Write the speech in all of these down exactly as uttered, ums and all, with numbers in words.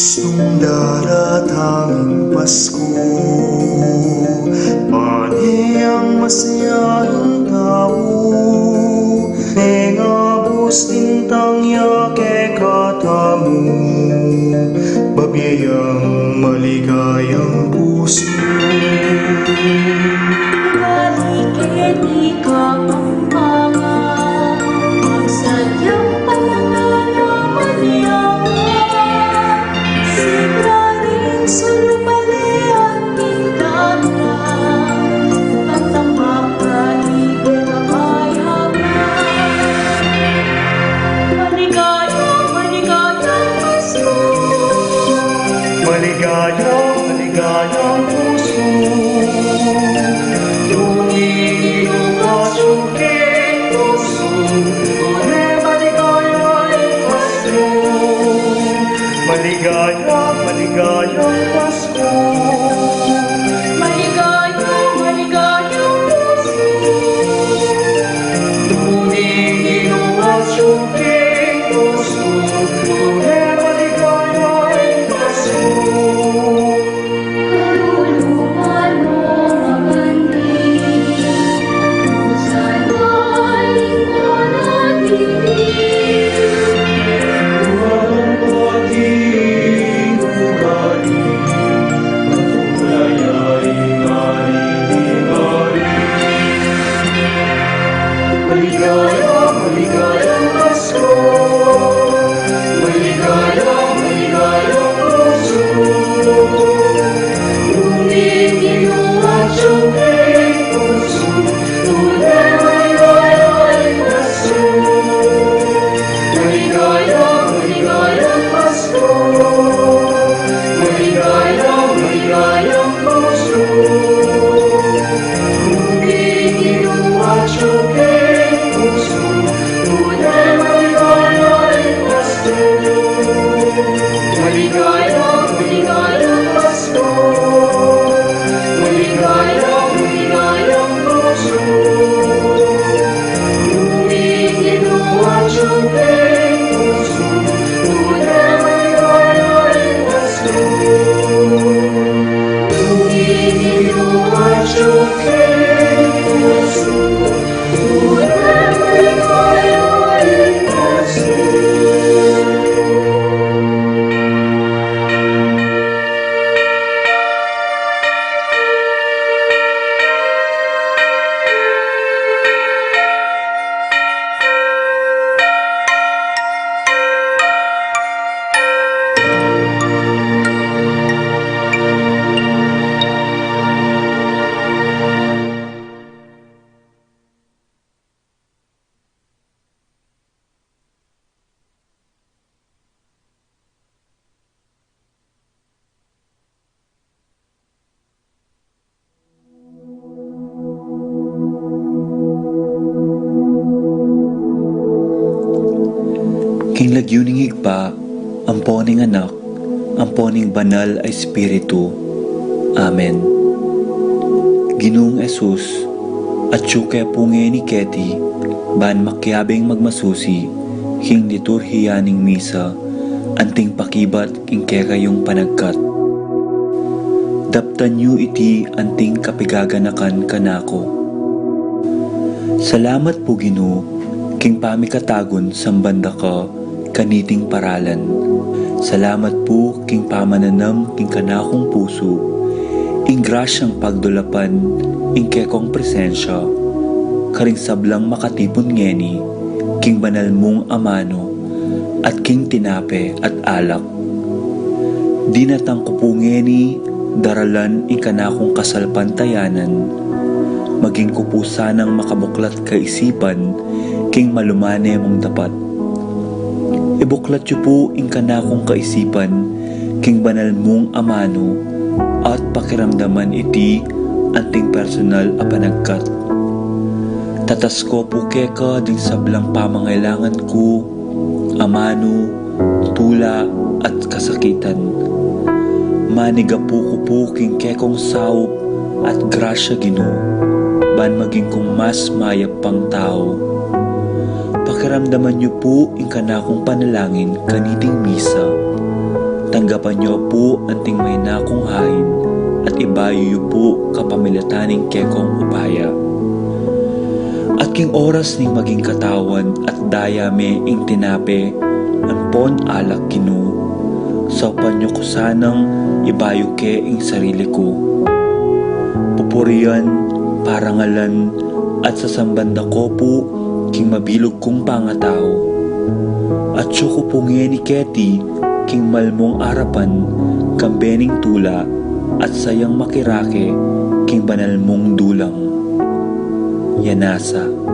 Kristu, daratang ing Pasku, pane ing masayang tau, mengabus ing tangya kekatamu, babie yang maligayang pusu. Balik keti Kapampangan, sadyang pangalaman yang sigla ring salubalian ning tanda, at ang makaibig kapayapan. Maligaya, maligayang Pasko. Maligaya, maligayang pusu. Dungin ing atiu king pusu, tune maligaya ing Pasko. Maligaya, maligayang Pasko. Maligaya, maligayang pusu. Dungin ing atiu king pusu, tune maligaya ing Pasko. Maligaya, maligayang Pasko. Maligaya, maligayang pusu. Dungin ing atiu king pusu, tune maligaya ing Pasko. Maligaya, maligayang Pasko. Maligaya, maligayang pusu. Dungin ing atiu king pusu, tune maligaya ing Pasko. Maligaya, maligayang Pasko. Maligaya, maligayang pusu. Dungin ing atiu king pusu, tune maligaya ing Pasko. Dungin ing atiu king pusu, tune maligaya ing Pasko. King lagyu ning Ibpa, ampo ning Anak, ampo ning Banal a Espiritu. Amen. Ginung Jesus, atyu ke pu ngeni keti, ban makiabing magmasusi king liturhiya ning misa, anting pakibat king kekayung panagkat. Daptan yu iti anting kapigaganakan kanaku. Salamat pu, Ginu, king pamikatagun samban da ka kaniting paralan. Salamat pu king pamananam king kanakung pusu ing grasyang pagdulapan ing kekong presensya karing sablang makatipun ngeni king banal mung amanu at king tinape at alak. Dinatang ku pu ngeni daralan ing kanakung kasalpantayanan, maging ku pu sanang makabuklat kaisipan king malumane mung dapat. Ibuklat yu pu ing kanakung kaisipan king banal mung amanu at pakiramdaman iti anting personal a panagkat. Tatas ku pu keka ding sablang pamangailangan ku, amanu, tula, at kasakitan. Manigapu ku pu king kekong saup at grasya, Ginu, ban maging kung mas mayap pang tau. Pakiramdaman yu pu ing kanakung panalangin kaniting misa. Tanggapan yu pu anting maina kung hain, at ibayu yu pu kapamilatan ning kekong upaya. At king oras ning maging katawan at daya me ing tinape ampon alak, Ginu, saupan yu ku sanang ibayu ke ing sarili ku. Pupurian, parangalan, at sasamban da ko pu king mabilug kung pangatau. Atyu ku pu ngeni keti king malmung arapan, kambe ning tula at sayang makirake king banal mung dulang. Yanasa.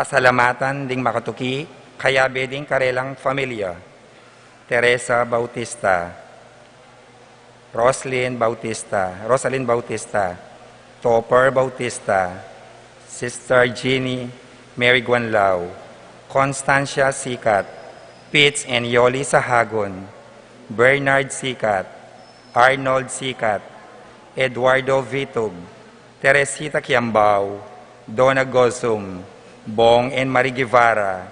Pasalamatan ding makatuki, kayabe ding karelang familia. Teresa Bautista, Roslyn Bautista, Rosalyn Bautista, Topper Bautista, Sister Jeannie Mary Guanlao, Constancia Sikat, Pitts and Yoli Sahagun, Bernard Sikat, Arnold Sikat, Eduardo Vitug, Teresita Kiambao, Donna Gozum, Bong and Marie Guevara,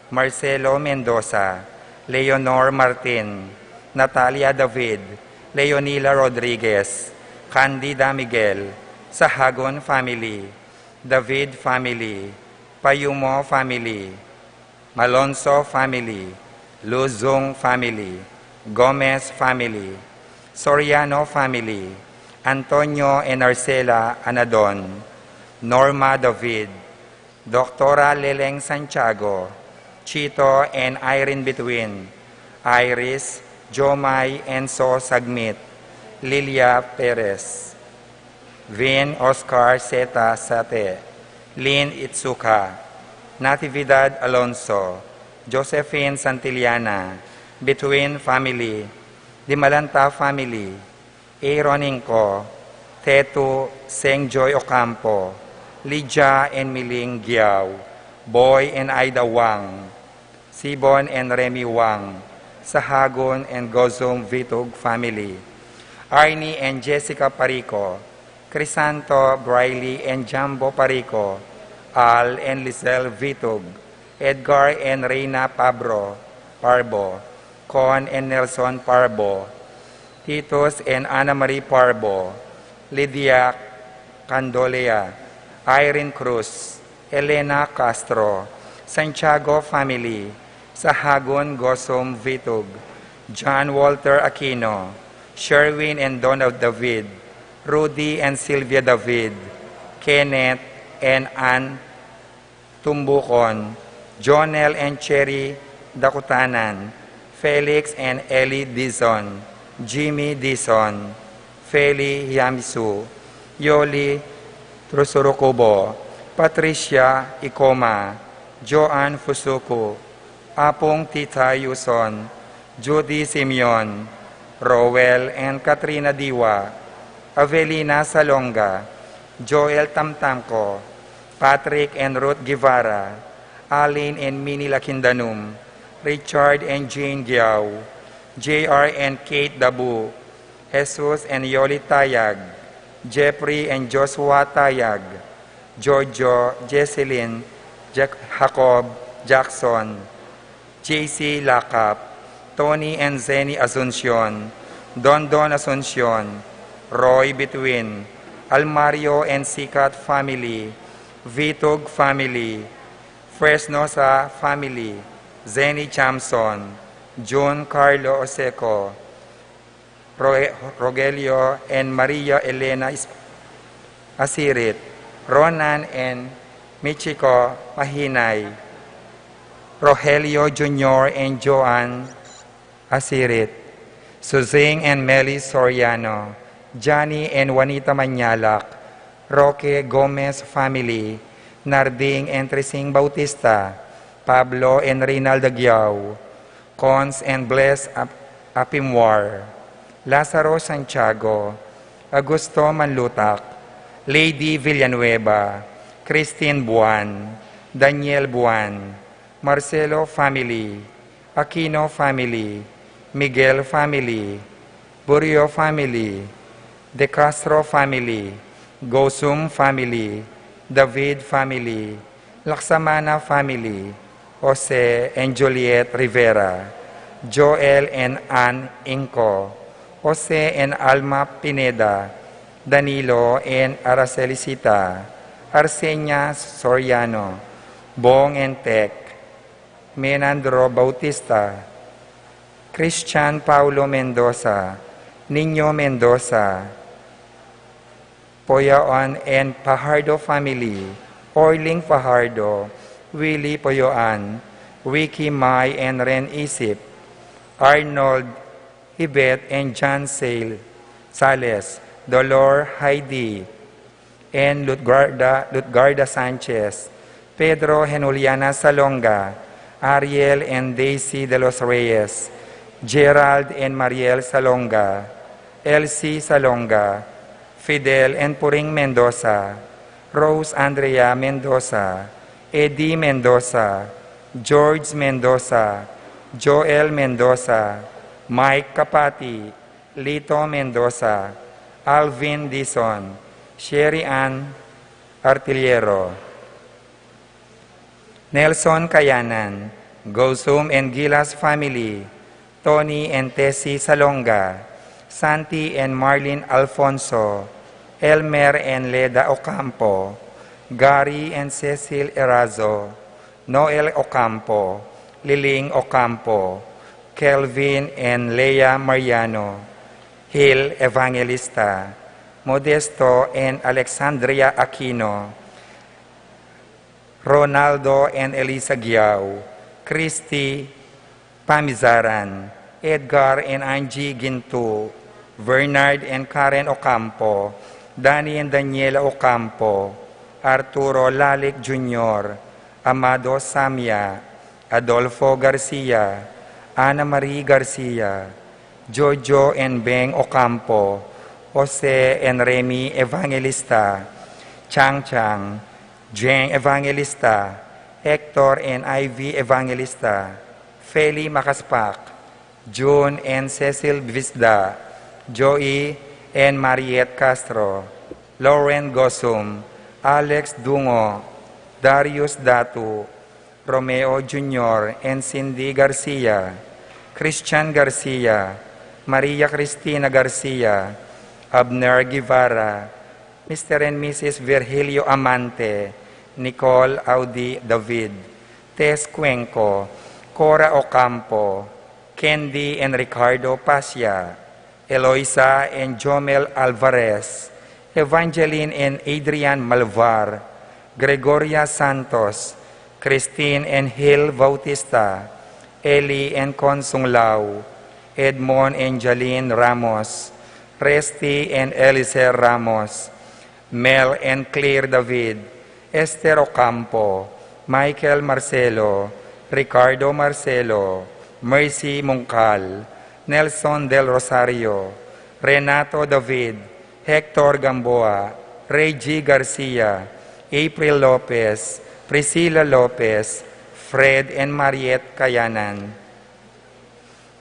Marcelo Mendoza, Leonor Martin, Natalia David, Leonila Rodriguez, Candida Miguel, Sahagun family, David family, Payumo family, Malonzo family, Luzon family, Gomez family, Soriano family, Antonio and Arcela Anadon, Norma David, Doctora Leleng Santiago, Chito and Irene Between, Iris, Jomai and So Sagmit, Lilia Perez, Vin Oscar Zeta Sate, Lynn Itsuka, Natividad Alonso, Josephine Santillana, Between family, Dimalanta family, Aaron Inco, Tetu Sengjoy Ocampo, Lydia and Miling Giao, Boy and Aida Wang, Sibon and Remy Wang, Sahagun and Gozum Vitug family, Arnie and Jessica Parico, Crisanto, Briley and Jambo Parico, Al and Lizelle Vitug, Edgar and Reina Pabro, Parbo, Con and Nelson Parbo, Titus and Ana Marie Parbo, Lydia Candolea, Irene Cruz, Elena Castro, Santiago family, Sahagun Gozum Vitug, John Walter Aquino, Sherwin and Donald David, Rudy and Sylvia David, Kenneth and Ann Tumbucon, Jonel and Cherry Dakutanan, Felix and Ellie Dizon, Jimmy Dizon, Feli Yamisu, Yoli Trusurukubo, Patricia Ikoma, Joan Fusuku, Apung Tita Yuson, Judy Simeon, Roel and Katrina Diwa, Avelina Salonga, Joel Tamtamco, Patrick and Ruth Guevara, Alin and Mini Lakindanum, Richard and Jane Giao, J R and Kate Dabu, Jesus and Yoli Tayag, Jeffrey and Joshua Tayag, Jojo, Jesselyn, Jack, Jacob, Jackson, J C Lakap, Tony and Zenny Asuncion, Dondon Asuncion, Roy Between, Almario and Sikat family, Vitug family, Fresnosa family, Zenny Chamson, June Carlo Oseco, Roe-, Rogelio and Maria Elena Is-, Asirit, Ronan and Michiko Mahinay, Rogelio Junior and Joan Asirit, Suzing and Meli Soriano, Johnny and Juanita Mañalak, Roque Gomez family, Narding and Trising Bautista, Pablo and Reynald Aguiao, Cons and Bless Ap-, Apimwar, Lazaro Santiago, Augusto Manlutak, Lady Villanueva, Christine Buan, Daniel Buan, Marcelo family, Aquino family, Miguel family, Burio family, De Castro family, Gosum family, David family, Laksamana family, Jose and Juliet Rivera, Joel and Ann Inco, Jose and Alma Pineda, Danilo and Aracelicita, Arsenia Soriano, Bong and Tech, Menandro Bautista, Christian Paulo Mendoza, Nino Mendoza, Poyaon and Fajardo family, Orling Fajardo, Willie Poyaon, Wiki Mai and Ren Isip, Arnold, Yvette and John Sale, Sales, Dolor Heidi, and Lutgarda, Lutgarda Sanchez, Pedro and Juliana Salonga, Ariel and Daisy de los Reyes, Gerald and Mariel Salonga, Elsie Salonga, Fidel and Puring Mendoza, Rose Andrea Mendoza, Eddie Mendoza, George Mendoza, Joel Mendoza, Mike Kapati, Lito Mendoza, Alvin Dizon, Sherry Ann Artillero, Nelson Kayanan, Gozum and Gilas family, Tony and Tessie Salonga, Santi and Marlene Alfonso, Elmer and Leda Ocampo, Gary and Cecil Erazo, Noel Ocampo, Liling Ocampo, Kelvin and Lea Mariano, Hil Evangelista, Modesto and Alexandria Aquino, Ronaldo and Elisa Giao, Christy Pamizaran, Edgar and Angie Gintu, Bernard and Karen Ocampo, Danny and Daniela Ocampo, Arturo Lalic Junior, Amado Samia, Adolfo Garcia, Ana Marie Garcia, Jojo and Beng Ocampo, Jose and Remy Evangelista, Chang Chang, Jeng Evangelista, Hector and Ivy Evangelista, Feli Makaspak, June and Cecil Bisda, Joey and Mariette Castro, Lauren Gosum, Alex Dungo, Darius Datu, Romeo Junior and Cindy Garcia, Christian Garcia, Maria Cristina Garcia, Abner Guevara, Mister and Missus Virgilio Amante, Nicole Audi David, Tess Cuenco, Cora Ocampo, Candy and Ricardo Pasia, Eloisa and Jomel Alvarez, Evangeline and Adrian Malvar, Gregoria Santos, Christine and Hil Bautista, Eli and Konsung Lau, Edmond and Jalene Ramos, Resty and Eliser Ramos, Mel and Claire David, Esther Ocampo, Michael Marcelo, Ricardo Marcelo, Mercy Mungkal, Nelson Del Rosario, Renato David, Hector Gamboa, Reggie Garcia, April Lopez, Priscilla Lopez, Fred and Mariette Kayanan.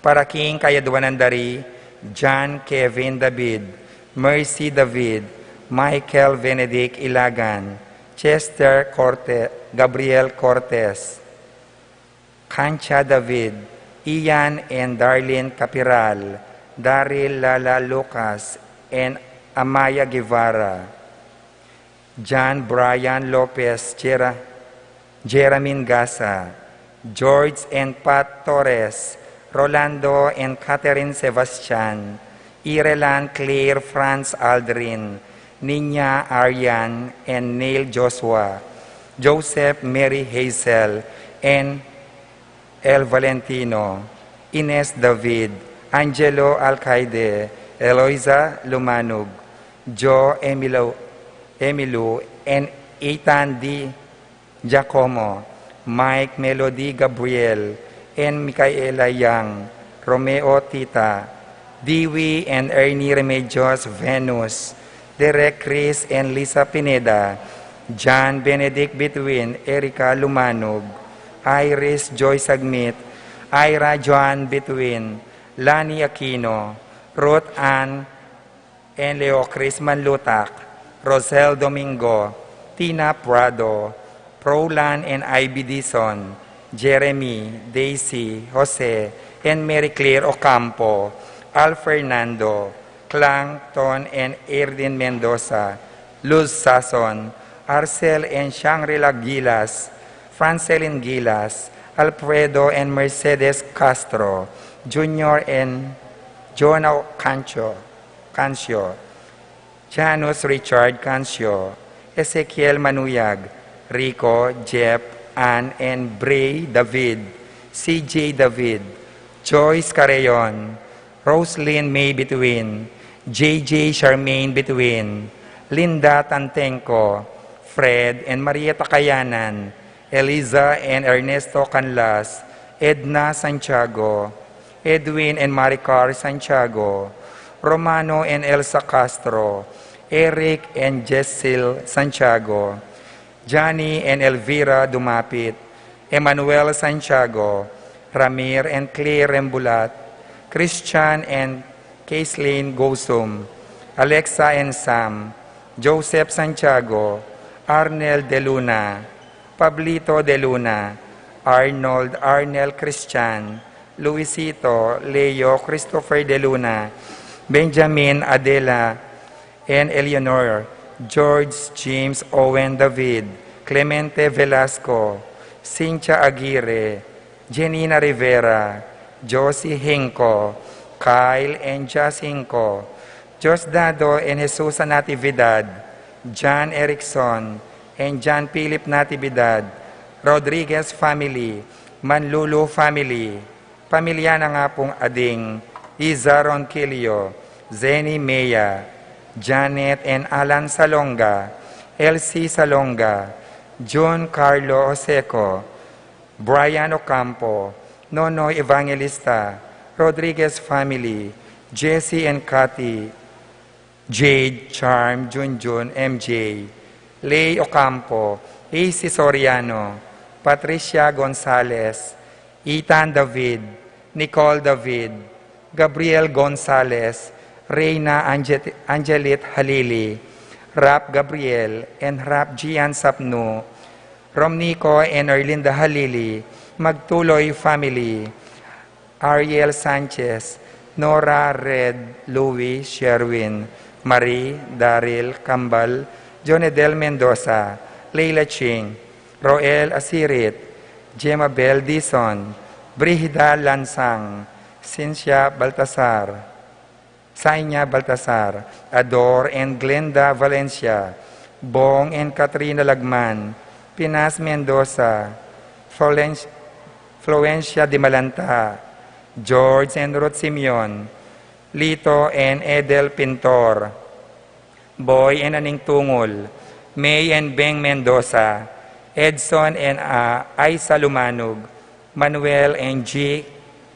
Para king kayadwanan da ri John Kevin David, Mercy David, Michael Benedict Ilagan, Chester Corte, Gabriel Cortez, Kancha David, Ian and Darlene Capiral, Daryl Lala Lucas, and Amaya Guevara, John Brian Lopez, Jera-, Jeramin Gasa, George and Pat Torres, Rolando and Catherine Sebastian, Irelan Claire Franz Aldrin, Nina Arian and Neil Joshua, Joseph Mary Hazel, and El Valentino, Ines David, Angelo Alcaide, Eloisa Lumanug, Joe Emilo, Emilu, and Ethan D. Giacomo, Mike Melody Gabriel, and Micaela Yang, Romeo Tita, Dewey and Ernie Remedios Venus, Derek Chris and Lisa Pineda, John Benedict Between, Erica Lumanug, Iris Joy Sagmit, Ira Joan Between, Lani Aquino, Ruth Ann and Leo Chris Manlutak, Rosel Domingo, Tina Prado, Prolan and Ivy Dizon, Jeremy, Daisy, Jose, and Mary Claire Ocampo, Al Fernando, Clang, Ton and Erdin Mendoza, Luz Sason, Arcel and Shangri-La Gilas, Francelin Gilas, Alfredo and Mercedes Castro, Junior and Jonah Cancio, Cancio, Janus Richard Cancio, Ezekiel Manuyag, Rico, Jep, Ann and Bray David, C J David, Joyce Carreon, Roslyn May Between, J J Charmaine Between, Linda Tantenco, Fred and Marieta Kayanan, Eliza and Ernesto Canlas, Edna Santiago, Edwin and Maricar Santiago, Romano and Elsa Castro, Eric and Jessil Santiago, Johnny and Elvira Dumapit, Emmanuel Santiago, Ramir and Claire Rembulat, Christian and Caislin Gosum, Alexa and Sam, Joseph Santiago, Arnel De Luna, Pablito De Luna, Arnold Arnel Christian, Luisito Leo Christopher De Luna, Benjamin Adela and Eleanor, George James Owen David, Clemente Velasco, Cynthia Aguirre, Jenina Rivera, Josie Hinco, Kyle and Jazz Hinco, Diosdado and Jesusa Natividad, John Erickson and John Philip Natividad, Rodriguez family, Manlulu family, pamilya na nga pung Ading, Iza Ronquillo, Zenny Mea, Janet and Alan Salonga, Elsie Salonga, June Carlo Oseco, Brian Ocampo, Nonoy Evangelista, Rodriguez family, Jesse and Cathy, Jade, Charm, Junjun, M J, Lay Ocampo, A C Soriano, Patricia Gonzalez, Ethan David, Nicole David, Gabriel Gonzalez, Reina Ange- Angelit Halili, Rap Gabriel, and Rap Gian Sapnu, Romnico and Erlinda Halili, Magtuloy family, Ariel Sanchez, Nora, Red, Louis, Sherwin, Marie, Daryl, Kambal, Jonedel Mendoza, Leila Ching, Roel Asirit, Jemabel Dizon, Brigida Lansang, Cynthia Baltasar, Sainya Baltasar, Ador and Glenda Valencia, Bong and Katrina Lagman, Pinas Mendoza, Florenci- Florencia Dimalanta, George and Ruth Simeon, Lito and Edel Pintor, Boy and Aning Tungul, May and Beng Mendoza, Edson and uh, Aisa Lumanug, Manuel and G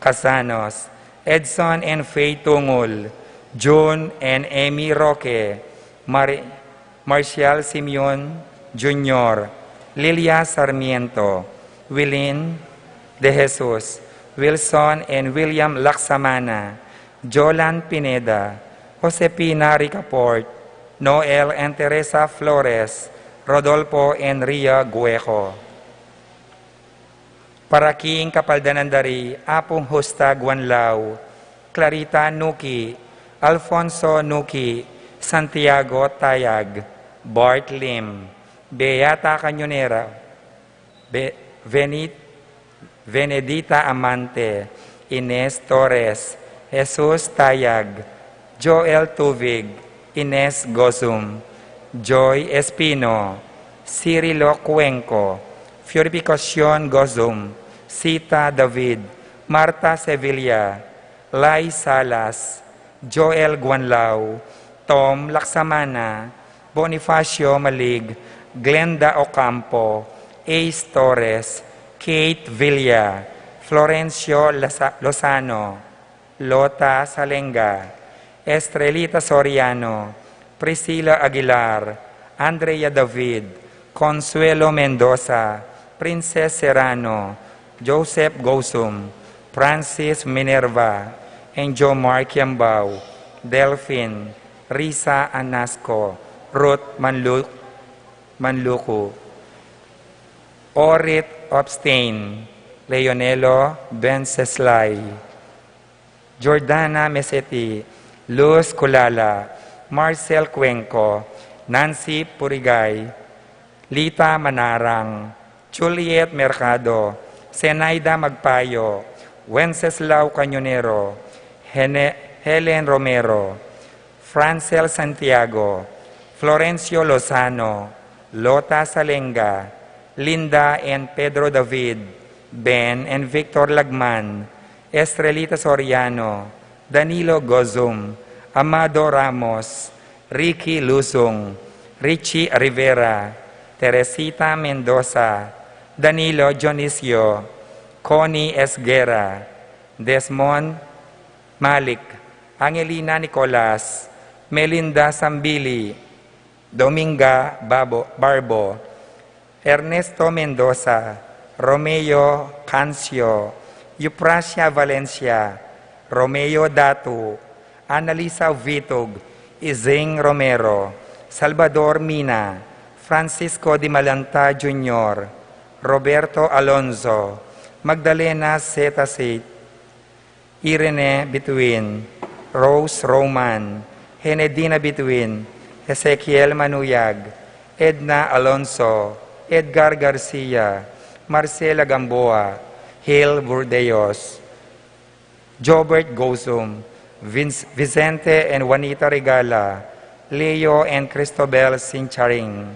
Casanos, Edson and Faye Tungul, June and Amy Roque, Mar- Marcial Simeon Junior, Lilia Sarmiento, Wilin De Jesus, Wilson and William Laksamana, Jolan Pineda, Josepina Ricaport, Noel and Teresa Flores, Rodolfo and Ria Gueco. Para king kapaldanan da ri Apung Justa Guanlao, Clarita Nuki, Alfonso Nuki, Santiago Tayag, Bart Lim, Beata Cañonera, Be- Venit- Venedita Amante, Ines Torres, Jesus Tayag, Joel Tuvig, Ines Gozum, Joy Espino, Cirilo Cuenco, Purificacion Gozum, Sita David, Marta Sevilla, Lai Salas, Joel Guanlao, Tom Laksamana, Bonifacio Malig, Glenda Ocampo, Ace Torres, Kate Villa, Florencio Lasa- Lozano, Lota Salenga, Estrelita Soriano, Priscilla Aguilar, Andrea David, Consuelo Mendoza, Princess Serrano, Joseph Gosum, Francis Minerva, Angel Mark Yambao, Delphin, Risa Anasco, Ruth Manlu- Manluku, Orit Obstain, Leonelo Benceslay, Jordana Meseti, Luz Culala, Marcel Cuenco, Nancy Purigay, Lita Manarang, Juliet Mercado, Zenaida Magpayo, Wenceslao Cañonero, Hene- Helen Romero, Francel Santiago, Florencio Lozano, Lota Salenga, Linda and Pedro David, Ben and Victor Lagman, Estrelita Soriano, Danilo Gozum, Amado Ramos, Ricky Luzung, Richie Rivera, Teresita Mendoza, Danilo Dionisio, Connie Esguerra, Desmond Malik, Angelina Nicolas, Melinda Sambili, Dominga Babo-, Barbo, Ernesto Mendoza, Romeo Cancio, Euprasia Valencia, Romeo Datu, Annalisa Vitug, Izing Romero, Salvador Mina, Francisco Di Malanta Junior, Roberto Alonzo, Magdalena Zeta Seid, Irene Bituin, Rose Roman, Henedina Bituin, Ezekiel Manuyag, Edna Alonso, Edgar Garcia, Marcela Gamboa, Hil Burdeos, Jobert Gozum, Vince, Vicente and Juanita Regala, Leo and Cristobel Sincharing,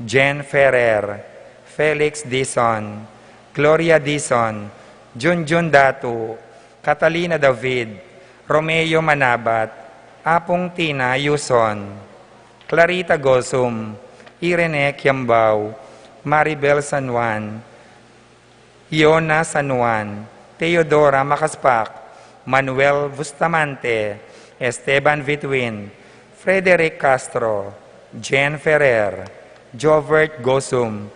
Jen Ferrer, Felix Dizon, Gloria Dizon, Junjun Datu, Catalina David, Romeo Manabat, Apung Tina Yuson, Clarita Gozum, Irene Kiambao, Maribel San Juan, Iona San Juan, Teodora Makaspak, Manuel Bustamante, Esteban Vitwin, Frederick Castro, Jen Ferrer, Jovert Gosum,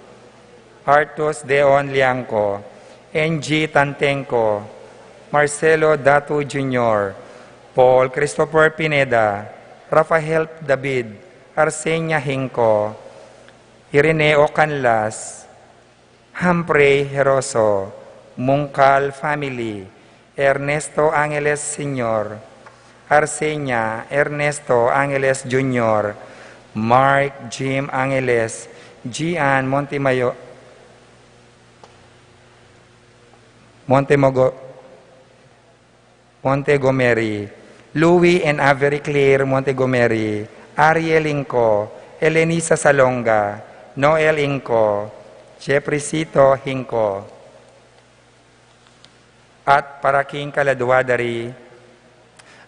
Artus Deon Liangco, N G Tantenco, Marcelo Datu Junior, Paul Christopher Pineda, Rafael David, Arsenia Hinco, Ireneo Canlas, Humphrey Heroso, Mungcal family, Ernesto Angeles Senior, Arsenia Ernesto Angeles Junior, Mark Jim Angeles, Gian Montemayo-, Montemogo-, Montgomery, Louis and Avery Claire Montgomery, Ariel Inco, Elenisa Salonga, Noel Inco, Jeffreycito Hinco, at para king kaladua da ri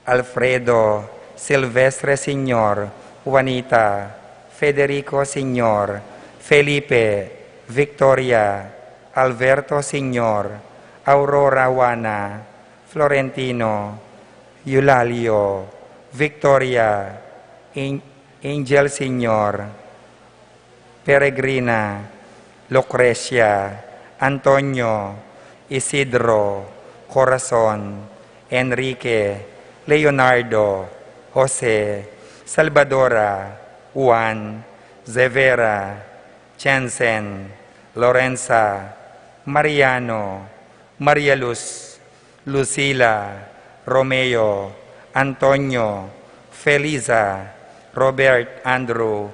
Alfredo, Silvestre Senior, Juanita, Federico Senior, Felipe, Victoria, Alberto Senior, Aurora, Juana, Florentino, Eulalio, Victoria, In-, Angel Senior, Peregrina, Lucrecia, Antonio, Isidro, Corazon, Enrique, Leonardo, Jose, Salvadora, Juan, Zevera, Jensen, Lorenza, Mariano, Maria Luz, Lucila, Romeo, Antonio, Felisa, Robert, Andrew,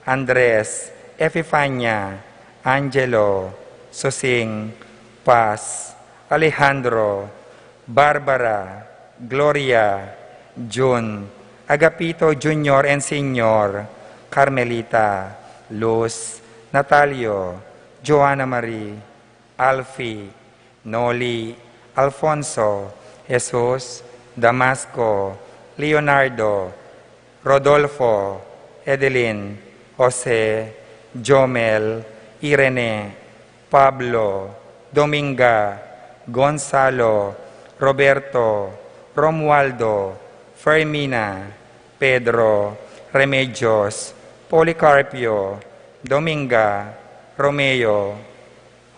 Andres, Epifania, Angelo, Susing, Paz, Alejandro, Barbara, Gloria, Jun, Agapito Junior and Senior, Carmelita, Luz, Natalio, Joanna Marie, Alfie, Noli, Alfonso, Jesus, Damasco, Leonardo, Rodolfo, Edelin, Jose, Jomel, Irene, Pablo, Dominga, Gonzalo, Roberto, Romualdo, Fermina, Pedro, Remedios, Policarpio, Dominga, Romeo,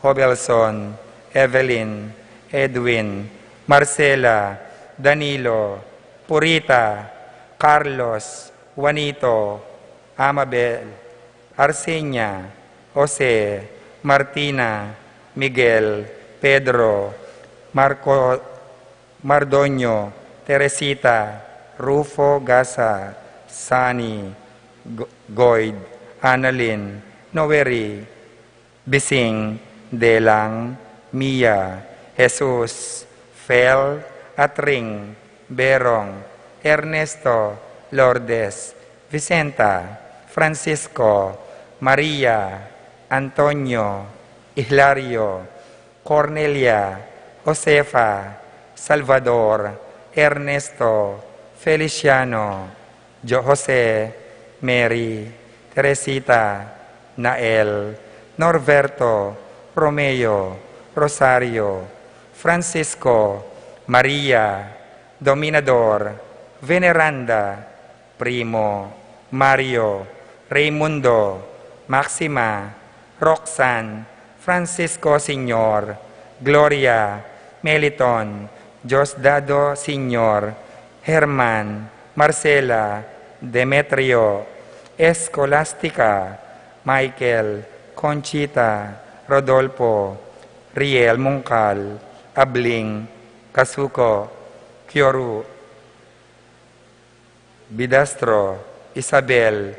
Hobelson, Evelyn, Edwin, Marcela, Danilo, Purita, Carlos, Juanito, Amabel, Arsenia, Jose, Martina, Miguel, Pedro, Marco, Mardonio, Teresita, Rufo, Gasa, Sani, Go-, Goid, Annalyn, Noeri, Bising, Delang, Mia, Jesus, Fel, Atring, Berong, Ernesto, Lourdes, Vicenta, Francisco, Maria, Antonio, Hilario, Cornelia, Josefa, Salvador, Ernesto, Feliciano, Jo-, Jose, Mary, Teresita, Nael, Norberto, Romeo, Rosario, Francisco, Maria, Dominador, Veneranda, Primo, Mario, Raimundo, Maxima, Roxanne, Francisco Senior, Gloria, Meliton, Diosdado Senior, Herman, Marcela, Demetrio, Escolastica, Michael, Conchita, Rodolfo, Riel Mungkal, Abling, Kazuko, Kyoru, Bidastro, Isabel,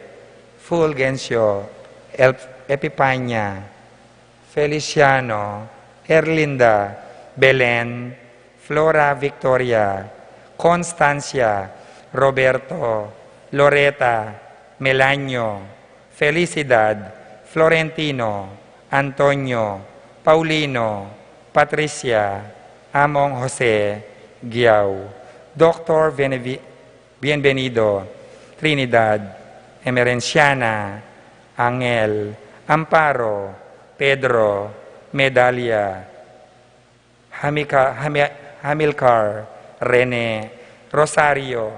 Fulgencio, El- Epipania, Feliciano, Erlinda, Belen, Flora Victoria, Constancia, Roberto, Loreta, Melanio, Felicidad, Florentino, Antonio, Paulino, Patricia, Among Jose, Giao, Doktor Benevi- Bienvenido, Trinidad, Emerenciana, Angel, Amparo, Pedro, Medalia, Hamika- Hami- Hamilcar, Rene, Rosario,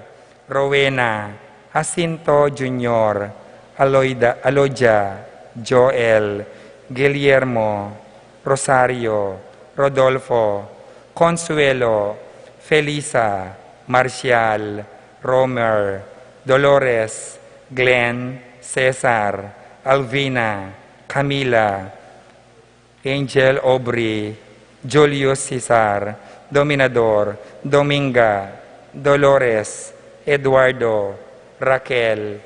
Rowena, Jacinto Junior, Aloida- Alodia, Joel, Guillermo, Rosario, Rodolfo, Consuelo, Felisa, Marcial, Romer, Dolores, Glenn, Cesar, Alvina, Camila, Angel, Aubrey, Julius, Cesar, Dominador, Dominga, Dolores, Eduardo, Raquel,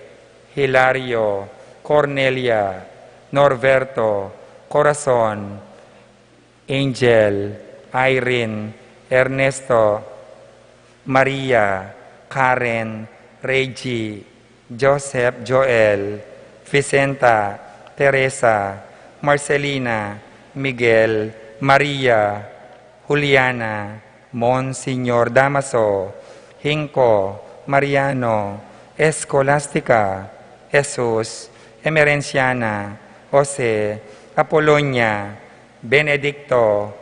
Hilario, Cornelia, Norberto, Corazon, Angel, Irene, Ernesto, Maria, Karen, Reggie, Joseph, Joel, Vicenta, Teresa, Marcelina, Miguel, Maria, Juliana, Monsignor Damaso, Hinco, Mariano, Escolastica, Jesus, Emerenciana, Jose, Apolonia, Benedicto,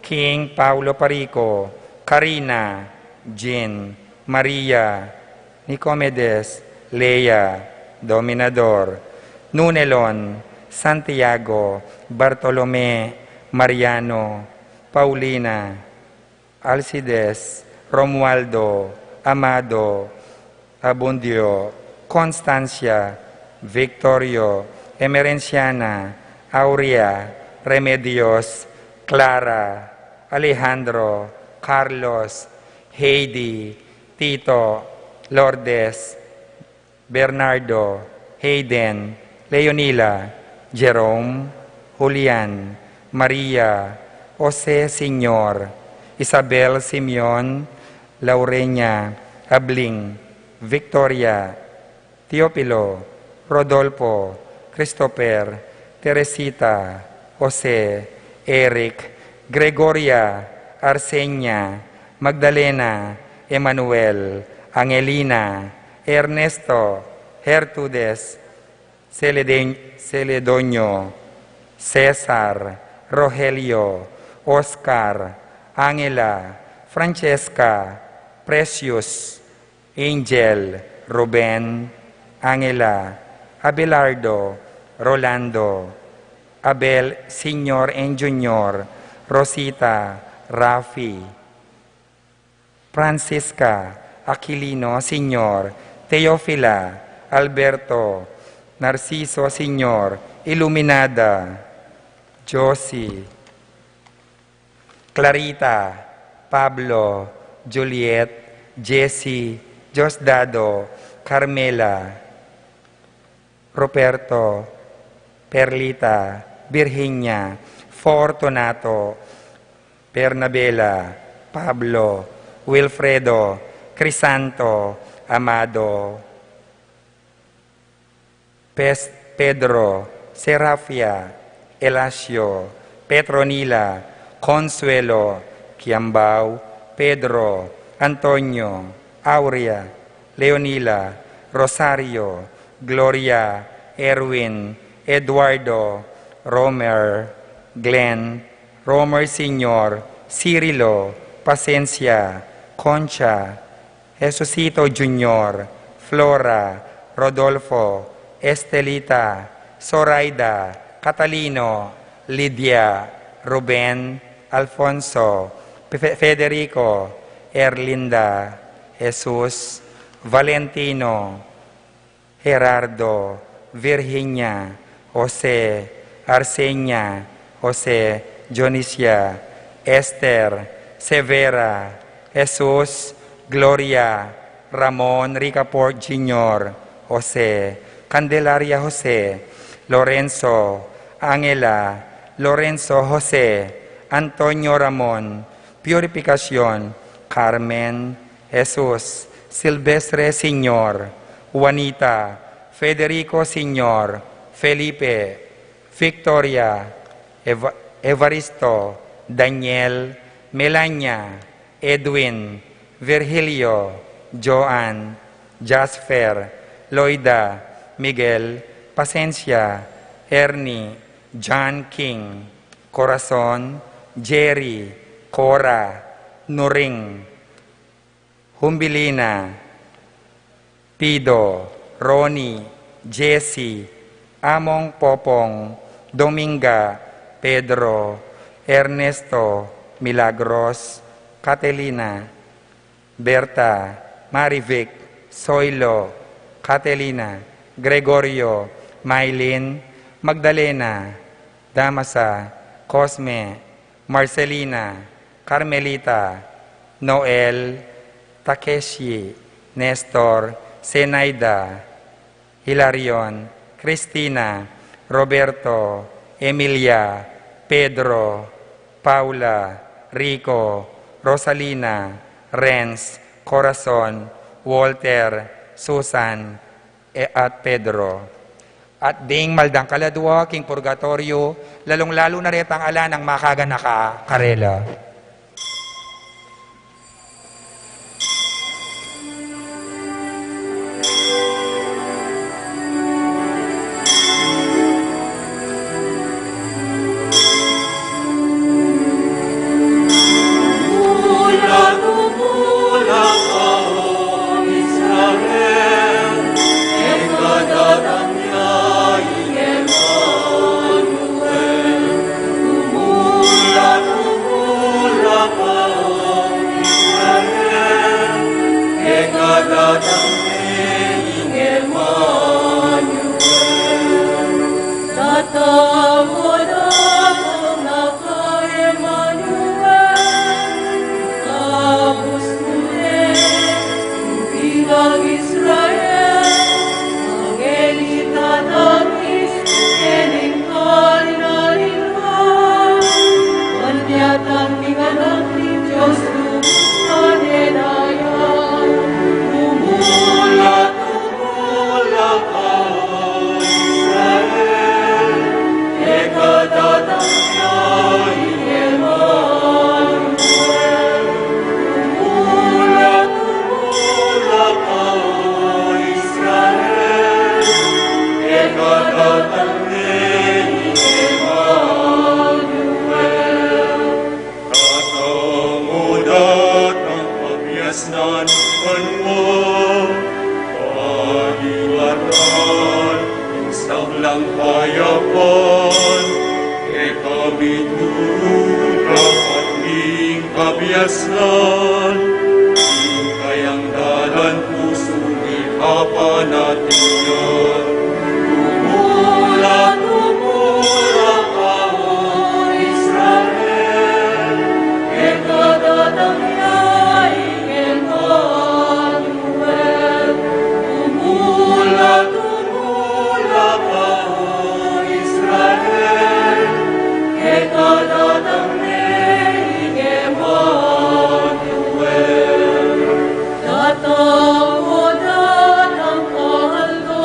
King, Paulo Parico, Karina, Jean, Maria, Nicomedes, Lea, Dominador, Nunelon, Santiago, Bartolome, Mariano, Paulina, Alcides, Romualdo, Amado, Abundio, Constancia, Victorio, Emerenciana, Aurea, Remedios, Clara, Alejandro, Carlos, Heidi, Tito, Lourdes, Bernardo, Hayden, Leonila, Jerome, Julian, Maria, Jose, Senior, Isabel, Simeon, Laurenia, Abling, Victoria, Teofilo, Rodolfo, Christopher, Teresita, Jose, Eric, Gregoria, Arsenia, Magdalena, Emmanuel, Angelina, Ernesto, Gertrudes, Celeden- Celedonio, Cesar, Rogelio, Oscar, Angela, Francesca, Precious, Angel, Ruben, Angela, Abelardo, Rolando, Abel, Senior and Junior, Rosita, Rafi, Francisca, Aquilino, Senior, Teofila, Alberto, Narciso, Senior, Iluminada, Josie, Clarita, Pablo, Juliet, Jessie, Diosdado, Carmela, Ruperto, Perlita, Virginia, Fortunato, Bernabela, Pablo, Wilfredo, Crisanto, Amado, Pes- Pedro, Serafia, Elasio, Petronila, Consuelo, Kiambao, Pedro, Antonio, Aurea, Leonila, Rosario, Gloria, Erwin, Eduardo, Romer, Glenn, Romer Senior, Cirilo, Pasencia, Concha, Jesusito Junior, Flora, Rodolfo, Estelita, Zoraida, Catalino, Lydia, Ruben, Alfonso, Fe-, Federico, Erlinda, Jesus, Valentino, Gerardo, Virginia, Jose, Arsenia, Jose, Dionisia, Esther, Severa, Jesus, Gloria, Ramon, Ricaport Junior, Jose, Candelaria Jose, Lorenzo, Angela, Lorenzo Jose, Antonio Ramon, Purificacion, Carmen, Jesus, Silvestre Senior, Juanita, Federico Senior, Felipe, Victoria, Eva-, Evaristo, Daniel, Melania, Edwin, Virgilio, Joan, Jasper, Loida, Miguel, Pasencia, Ernie, John King, Corazon, Jerry, Cora, Nuring, Humbilina, Pido, Ronnie, Jesse, Among, Popong, Dominga, Pedro, Ernesto, Milagros, Catalina, Berta, Marivic, Soilo, Catalina, Gregorio, Mailin, Magdalena, Damasa, Cosme, Marcelina, Carmelita, Noel, Takeshi, Nestor, Zenaida, Hilarion, Cristina, Roberto, Emilia, Pedro, Paula, Rico, Rosalina, Renz, Corazon, Walter, Susan, e-, at Pedro. At ding maldang kaladua king purgatoryo, lalung-lalu na retang ala nang makaganaka karela. Tatang mu datang kabiasnan banua, paliwatan ing sablang kayapan, kekami dapat ning kabiasnan, ing kayang dalan pusu mi kapanatian. Tumula, tumula ka, O Israel, e kadatang ya ing Emmanuel. Tumula, tumula ka, O Israel, e kadatang ne ing Emmanuel. Datang, O datang, kahaldo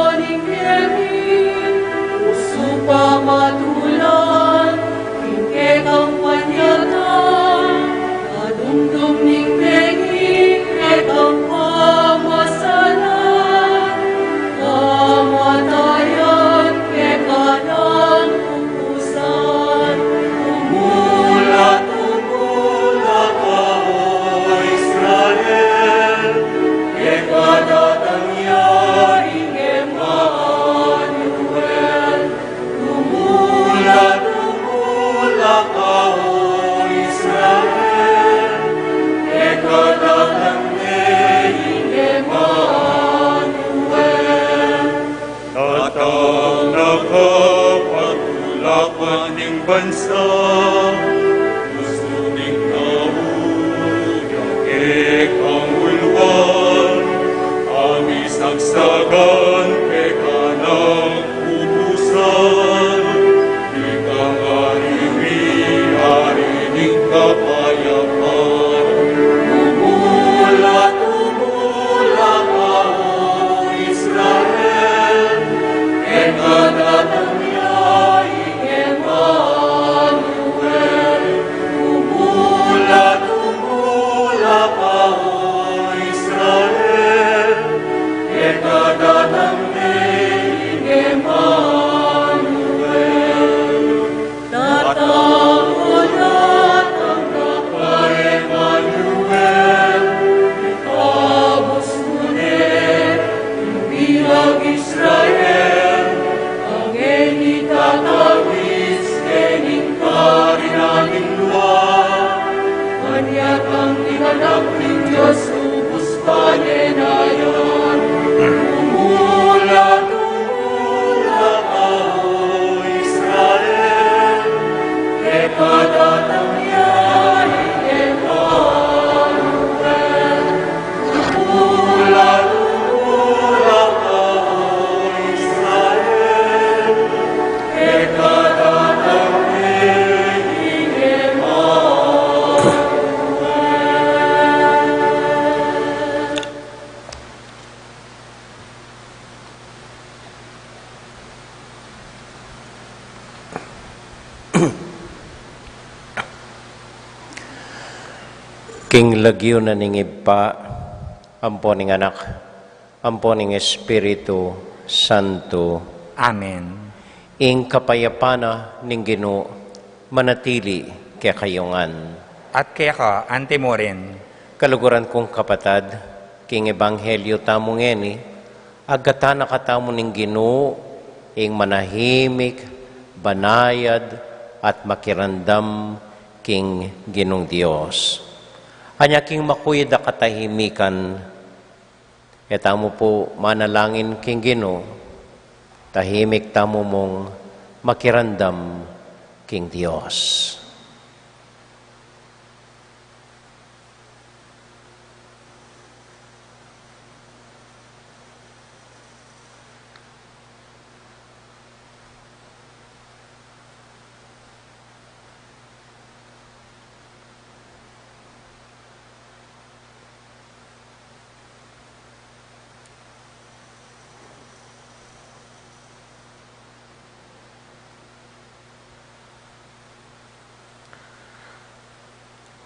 Yang dinganak ning Dios, lubus panenayan. Dumula, dumula ka, o Israel, keka datang ya ing Emmanuel. Dumula, dumula ka, o Israel, keka datang ya ing Emmanuel. King lagyu na ning Ibpa, ampo ning Anak, ampo ning Espiritu Santo. Amen. Ing kapayapan na ning Ginu manatili kekayu ngan. At keka anti mu rin. Kaluguran kung kapatad, king ebanghelyu tamu ngeni, agatan na katamu ning Ginu ing manahimik, banayad, at makiramdam king Ginung Dios. Anya king makuyad a katahimikan, e tamu pu manalangin king Ginu, tahimik tamu mung makiramdam king Dios.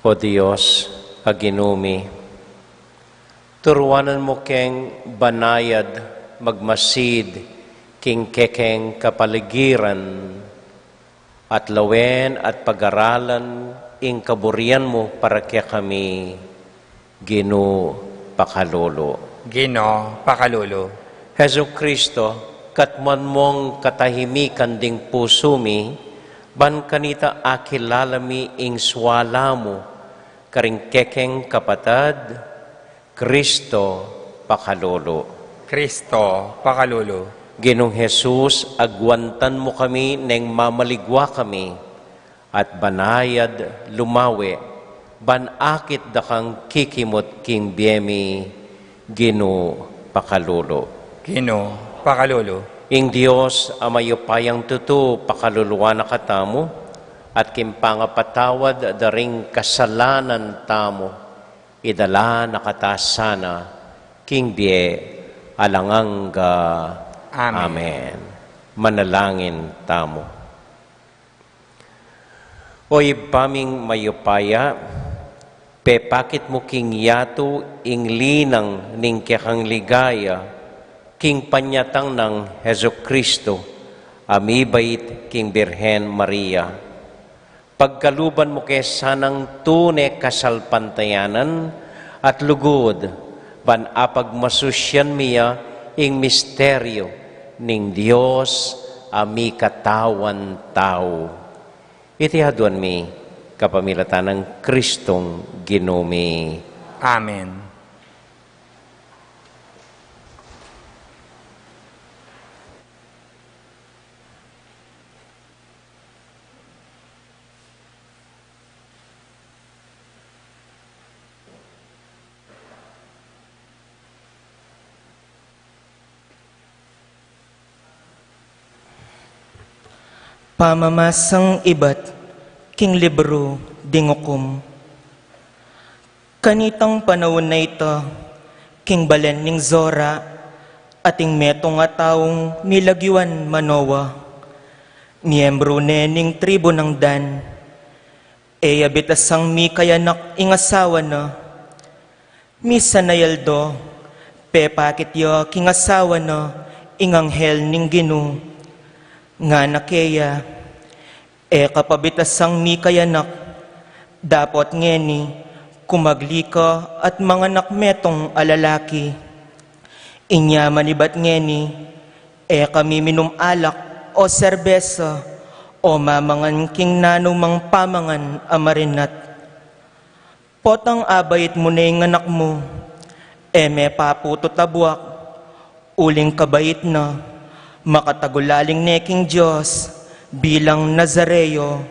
O Dios a Ginu mi, turuanan mu keng banayad magmasid king kekeng kapaligiran, at lawen at pagaralan ing kaburian mu para kekami. Ginu, pakalulu. Ginu, pakalulu. Jesucristo, katmuan mung katahimikan ding pusu mi, ban kanita akilala mi ing suala mu karing kekeng kapatad. Cristo, pakalulu. Cristo, pakalulu. Ginung Jesus, agwantan mu kami neng mamaligwa kami, at banayad lumawe, ban akit da kang kikimut king bie mi. Ginu, pakalulu. Ginu, pakalulu. Ing Dios a mayupayang tutu pakaluluan na katamu, at king pangapatawad da ring kasalanan tamu, idala na kata sana king bie alang angga. Amen. Amen. Manalangin tamu. O Ibpa ming mayupaya, pepakit mu king yatu ing linang ning kekang ligaya, king panyatang nang Jesucristo, a mibait king Birhen Maria. Pagkaluban mu ke sanang tune kasalpantayanan at lugud, ban apagmasusyan mi ya ing misteryu ning Dios a mikatawan tau. Iti aduan mi kapamilatan nang Kristong Ginu mi. Amen. Pamamasang ibat king libru ding Ukum. Kanitang panaun a ita, king balen ning Zora, ating metung a taung milagyuan Manoa, miyembru ne ning tribu nang Dan. E ya bitasang mikayanak ing asawa na. Misan a aldo, pepakit ya king asawa na ing anghel ning Ginu. Ngana keya, e ka pa bitasang mikayanak, dapot ngeni, kumagli ka at manganak metung a lalaki. Inya manibat ngeni, e ka miminum alak o serbesa, o mamangan king nanumang pamangan a marinat. Potang abait mu ne ing anak mu, e me paputut a buak, uling kabait na, makatagulaling ne king Dios, bilang Nazareo.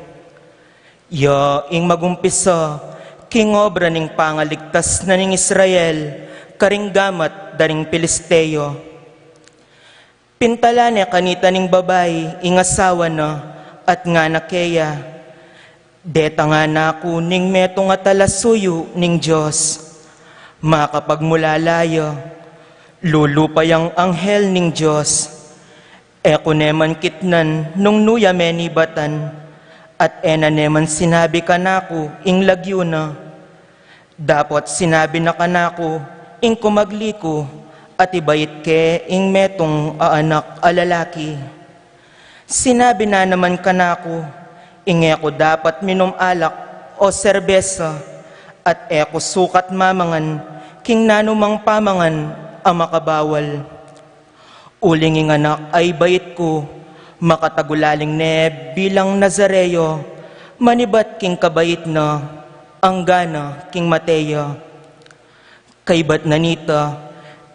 Ya ing magumpisa king obra ning pangaligtas na ning Israel karing gamat da ring Filisteo. Pintalan ne kanita ning babai ing asawa na, at ngana keya, "Deta ngana ku ning metung a talasuyu ning Dios. Makapagmulala ya, lulupa yang anghel ning Dios. E ku ne man kitnan nung nu ya menibatan, at e na ne man sinabi kanaku ing lagyu na. Dapot sinabi na kanaku ing kumagli ku, at ibait ke ing metung a anak a lalaki." Sinabi na naman kanaku ing e ku dapat minum alak o serbesa, at e ku sukat mamangan king nanumang pamangan a makabawal. Uling ing anak a ibait ku, makatagulaling ne bilang Nazareo, manibat king kabait na, anggana king mate ya. Kaybat na nita,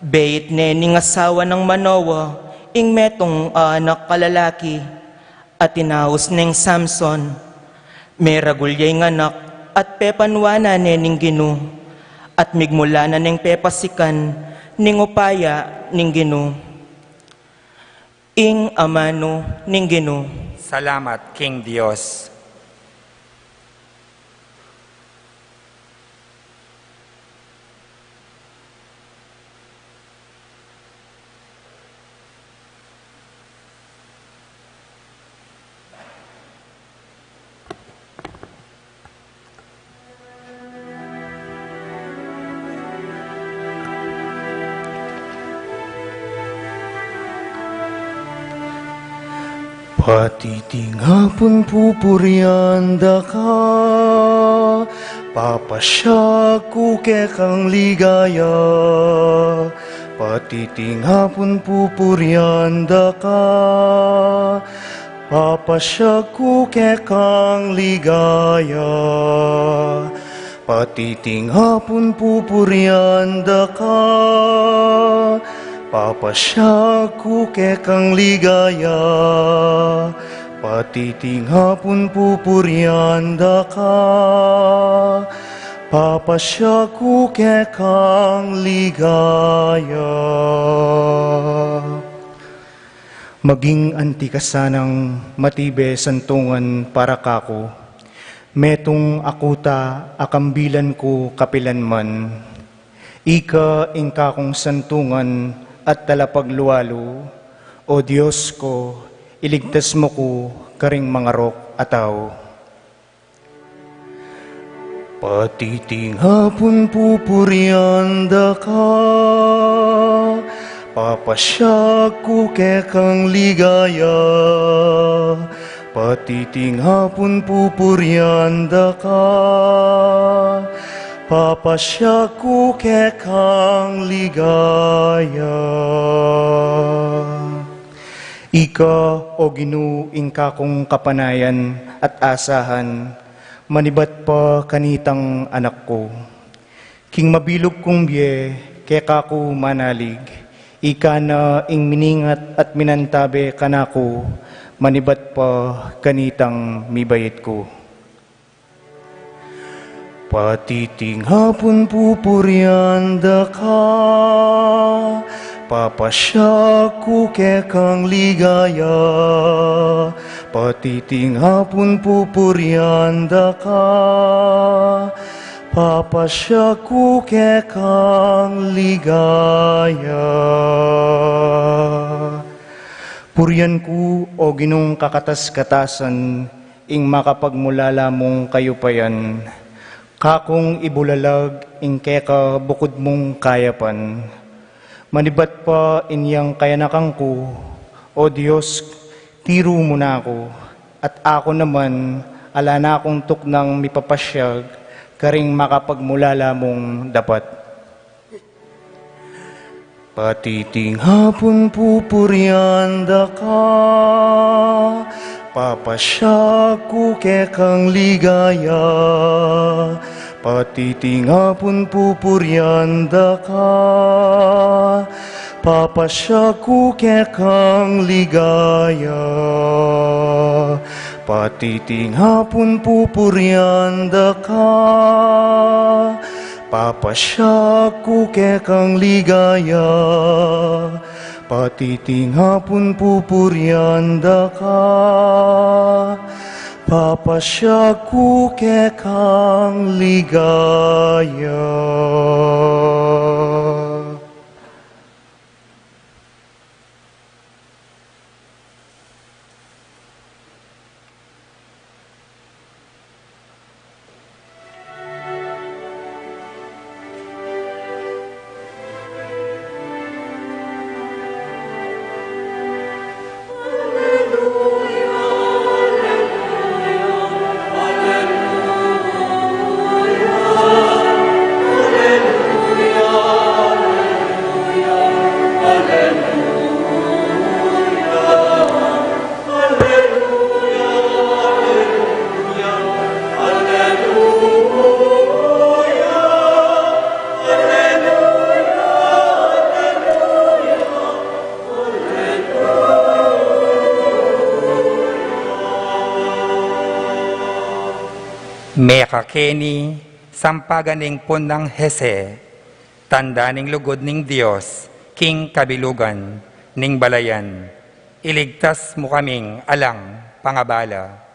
beit ne ning asawa nang Manoa ing metung a anak a lalaki, at inaus neng Samson. Meragul ya ing anak, at pepanuanan ne ning Ginu, at migmula na neng pepasikan ning upaya ning Ginu. Ing amanu ning Ginu. Salamat king Dios. Patitingapun pupurian da ka, papasyak ku kekang ligaya. Patitingapun pupurian da ka, papasyak ku kekang ligaya. Patitingapun pupurian da ka, papasyak ku kekang ligaya. Patitingapun pupurian da ka, papasyak ku kekang ligaya. Maging anti ka sanang matibe santungan para kaku. Metung a kuta a kambilan ku kapilanman. Ika ing kakung santungan at talapaglualu, O Dios ko, iligtas mu ku karing mangarok a tau. Patitingapun pupurian da ka, papasyak ku kekang ligaya. Patitingapun pupurian da ka, papasyak ku kekang ligaya. Ika, O Ginu, ing kakung kapanayan at asahan, manibat pa kanitang anak ku. King mabilug kung bie, keka ku manalig, ika na ing miningat at minantabe kanaku, manibat pa kanitang mibait ku. Patitingapun pupurian da ka, papasyak ku kekang ligaya. Patitingapun pupurian da ka, papasyak ku kekang ligaya. Purian ku, O Ginung kakatas-katasan, ing makapagmulala mung kayupayan, kakung ibulalag ing keka bukud mung kayapan. Manibat pa inyang kayanakan ku, O Dios, tiru mu na ku, at aku naman, ala na kung tuknang mipapasyag karing makapagmulala mung dapat. Patitingapun pupurian da ka, papasyak ku kekang ligaya. Pati tingapun pupurian da ka, papasya ku kekang ligaya. Pati tingapun pupurian da ka, papasya ku kekang ligaya. Pati tingapun pupurian da ka, papasya ku kekang ligaya. Mekakeni, sampagan ning pon nang Jese, tanda ning lugud ning Dios king kabilugan ning balayan, iligtas mu kaming alang pangabala.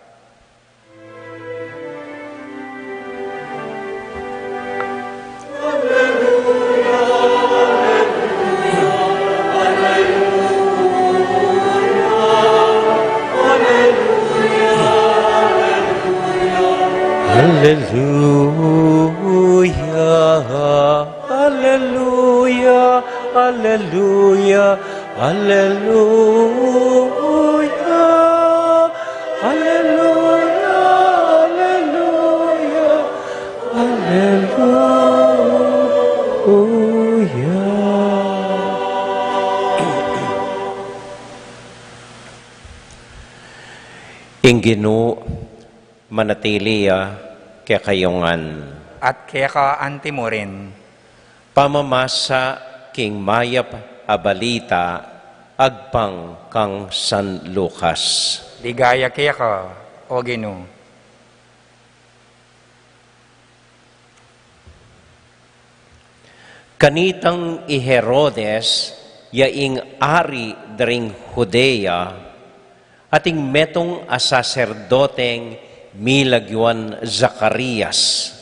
Aleluya, aleluya, aleluya, aleluya, aleluya, aleluya, aleluya. Ing Ginu manatili ya kekayu ngan. At keka antimurin. Pamamasa king mayap a balita agpang kang San Lucas. Ligaya keka, O Ginu. Kanitang i Herodes, ya ing ari da ring Judea, ating metung a saserdoteng milagyuan Zacarias.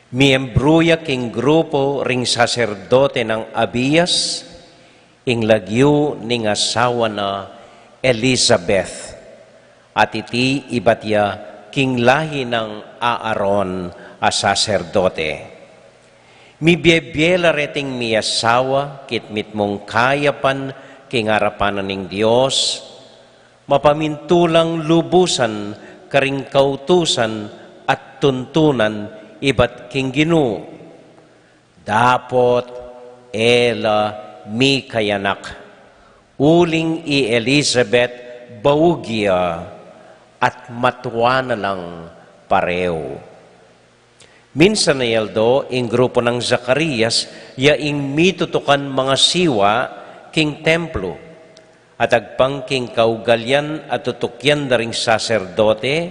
Miyembru ya king grupu ring saserdote nang Abias, ing lagyu ning asawa na Elizabeth. At iti ibat ya king lahi nang Aaron a saserdote. Mibie-bie la reting miasawa kitmit mung kayapan king arapan na ning Dios, mapamintulang lubusan karing kautusan at tuntunan ibat king Ginu. Dapot e la mikayanak, uling i Elizabeth baug ya at matua na lang pareu. Minsan a aldo ing grupu nang Zacarias ya ing mitutukan mangasiwa king templo. At agpang king kaugalian a tutukyan da ring saserdote,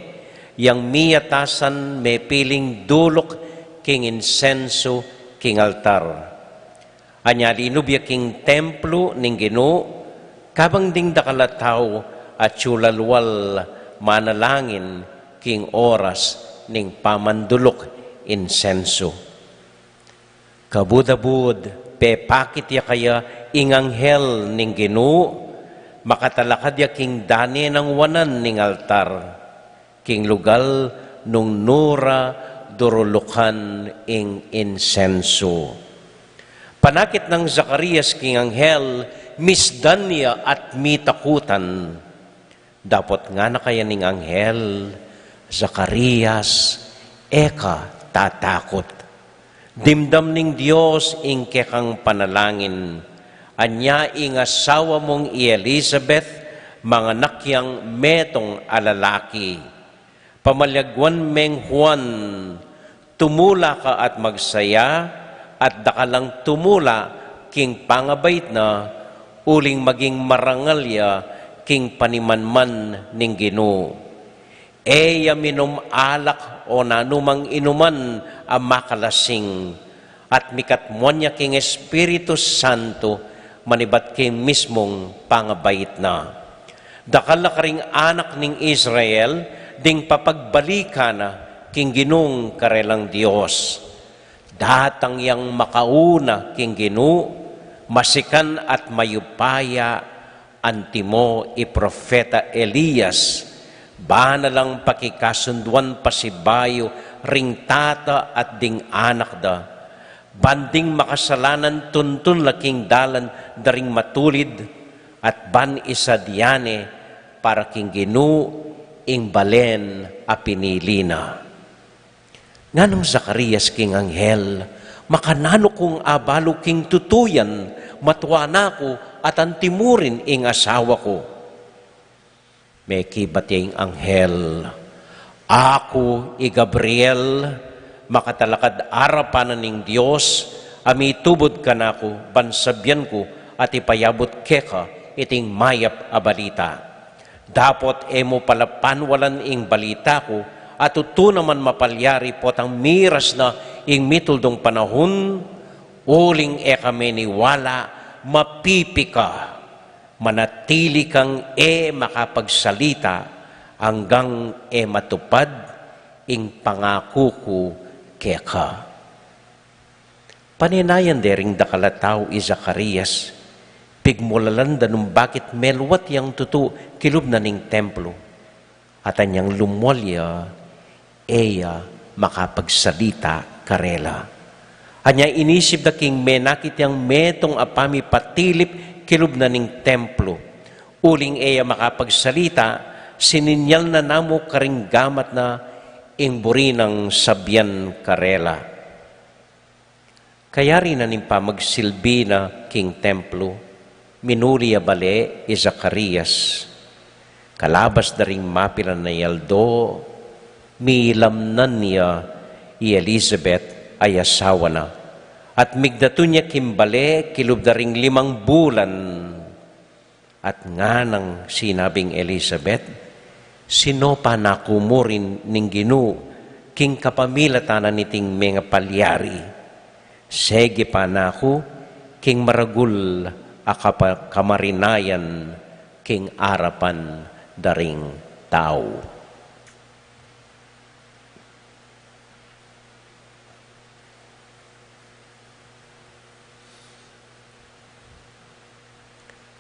yang miyatasan mepiling duluk king insensu king altar. Anya linub ya king templo ning Ginu, kabang ding dakal a tau atyu lalwal manalangin king oras ning pamanduluk insensu. Kabud-abud, pepakit ya kaya ing anghel ning Ginu, makatalakad ya king dane nang wanan ning altar, king lugal nung nu ra durulukan ing insensu. Panakit nang Zacarias king anghel, misdan ya at mitakutan. Dapot ngana kaya ning anghel, "Zacarias, e ka tatakut. Dimdam ning Dios ing kekang panalangin. Anya ing asawa mung i Elizabeth, manganak yang metung a lalaki. Pamalyagwan meng Juan, Tumula ka at magsaya, at dakal lang tumula king pangabait na, uling maging marangal ya king panimanman ning Ginu. E ya minum alak o nanumang inuman a makalasing, at mikatmuan ya king Espiritu Santo manibat king mismung pangabait na. Dakal la karing anak ning Israel ding papagbalikan na king Ginung karelang Dios. Datang yang makauna king Ginu, masikan at mayupaya, antimo i Propeta Elias, ba na lang pakikasunduan pasibayu ring tata at ding anak da, ban ding makasalanan tuntun la king dalan da ring matulid, at ban isadya ne para king Ginu ing balen a pinili na. Nganang Zacarias king anghel, makananu kung abalu king tutu yan, matua na ku at antimo rin ing asawa ku? Mekibat ya ing anghel, Aku i Gabriel, makatalakad arapan na ning Dios, a mitubud kanaku, ban sabyan ku at ipayabut keka iting mayap a balita. Dapot e mu pala panwalan ing balita ku, a tutu naman mapalyari potang miras na ing mituldung panahun, uling e ka meniwala, mapipi ka, manatili kang e makapagsalita, anggang e matupad ing pangaku ku keka. Paninayan de ring dakal a tau i Zacarias, pigmulalan da nung bakit meluat yang tutu kilub na ning templo. At anyang lumwal ya, e ya makapagsalita karela. Anya inisip da king menakit yang metung a pamipatilip kilub na ning templo. Uling e ya makapagsalita, sininyal na namu karing gamat na ing buri nang sabyan karela. Kayari na ning pamagsilbi na king templo, minuli a bale i Zacarias. Kalabas da ring mapilan a aldo, milamnan ya i Elizabeth a asawa na. At migdatun ya king bale, kilub da ring limang bulan. At nganang sinabing Elizabeth, sinopa na ku mu rin ning Ginu, king kapamilatan na niting mengapalyari. Sege pa na ku, king maragul a kapa-, kamarinayan, king arapan da ring tau.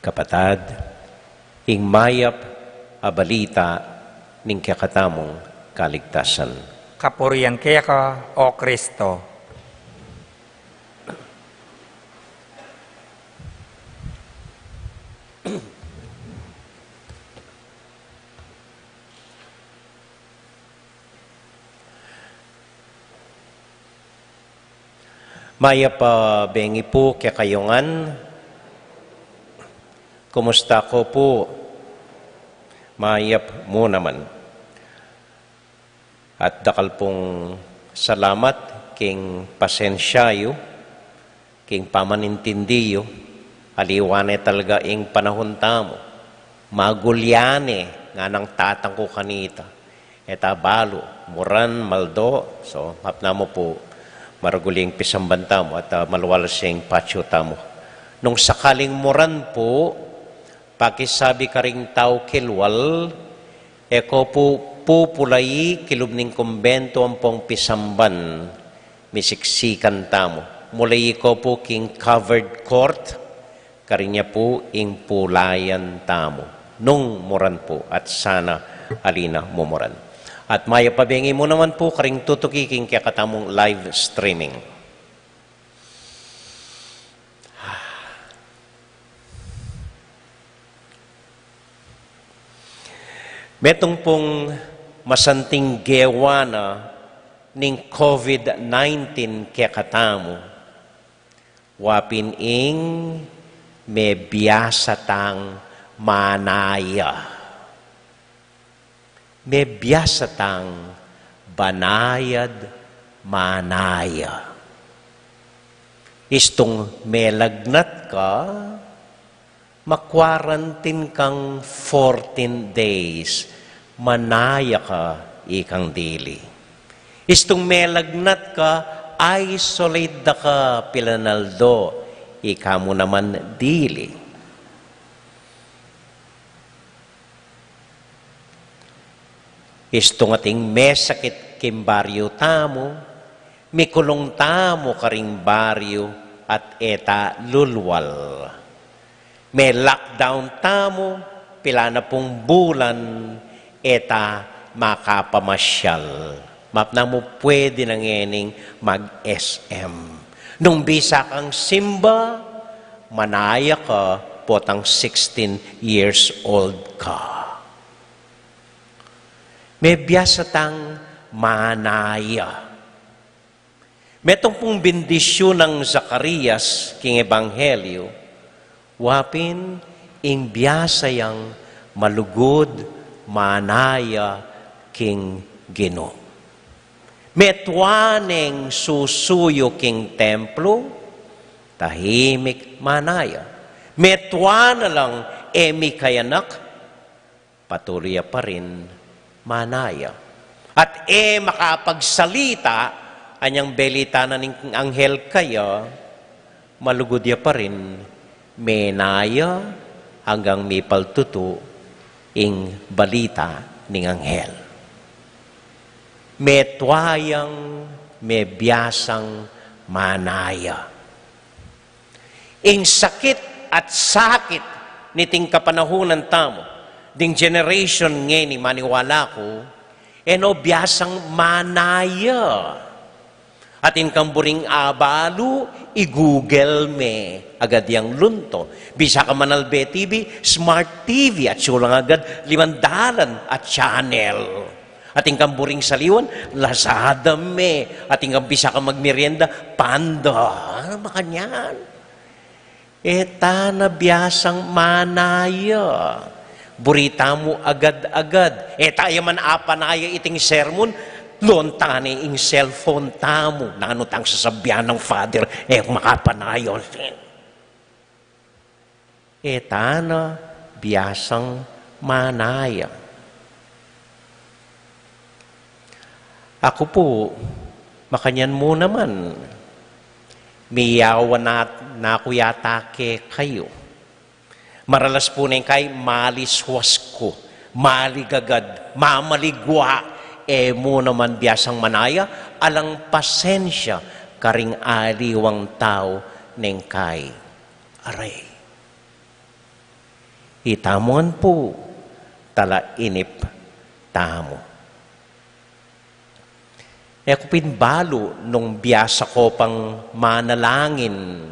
Kapatad, ing mayap a balita ning kekatamung kaligtasan. Kapurian keka, O Kristo. Mayap a bengi pu kekayu ngan. Kumusta ko pu? Mayap mu naman. At dakal pung salamat king pasensya yu, king pamanintindi yu, aliwa ne talaga ing panahun tamu. Magulya ne, nganang tatang ku kanita. E ta balu, muran, maldo, so, mapna mu pu, maragul ing pisamban tamu, at, ah, maluwalas ing patsu tamu. Nung sakaling muran pu, pakisabi karing tau kilwal, e ko pu pupulayi kilub ning kumbentu ampong pisamban, misiksikan tamu. Mulayi ko pu king covered court, karin ya pu ing pulayan tamu. Nung muran pu, at sana ali na mumuran. At mayap a bengi mu naman pu karing tutuki king kekatamung live streaming. Metung pung masanting gewa na ning COVID nineteen kekatamu, wa pin ing mebiasa tang manaya. Mebiasa tang banayad Manaya. Istung melagnat ka, ma-quarantine kang fourteen days, manaya ka ikang dili. Istung melagnat ka, isolate da ka pilan aldo, ika mu naman dili. Istung ating mesakit king baryu tamu, mikulung tamu karing baryu at e ta lulwal. Me-lockdown tamu, pilan na pung bulan, e ta makapamasyal. Mapna mu pwede na ngening mag-S M. Nung bisa kang simba, manaya ka, potang sixteen years old ka. Mebiasa tang manaya. Metung pung bendisyun nang Zacarias king Ebanghelyo, wa pin ing biasa yang malugud manaya king Ginu. Metua neng susuyu king templo, tahimik manaya. Metua na lang e mikayanak, patuloy ya pa rin manaya. At e makapagsalita, anyang belita na ning anghel kaya, malugud ya pa rin menaya anggang mipaltutu ing balita ning anghel. Metua yang mebiasang manaya. Ing sakit at sakit niting kapanahunan tamu, ding generation ngeni maniwala ku, e no biasang manaya. Atin kang buring abalu, i-Google me agad yang lunto. Bisa ka manalbe T V, Smart T V, atsu lang agad limandalan a channel. Atin kang buring saliwan, Lazada me. Atin kang bisa ka magmerienda, Panda. Makanyan. E ta na biasang manaya. Buri tamu agad-agad. E ta ya man apanaya iting sermon, lontan ne ing cellphone tamu. Nanu tang sasabian nang Father, e makapanaya. E ta na biasang manaya. Aku pu, makanyan mu naman, miyawan na, na ku yata kekayu. Maralas pu neng kai, maliswas ku, maligagad, mamaligwa, e mu naman biasang manaya, alang pasensya karing aliwang tau neng kai. Aray. Itamu ngan pu, talainip tamu. E ku pin balu nung biasa ko pang manalangin.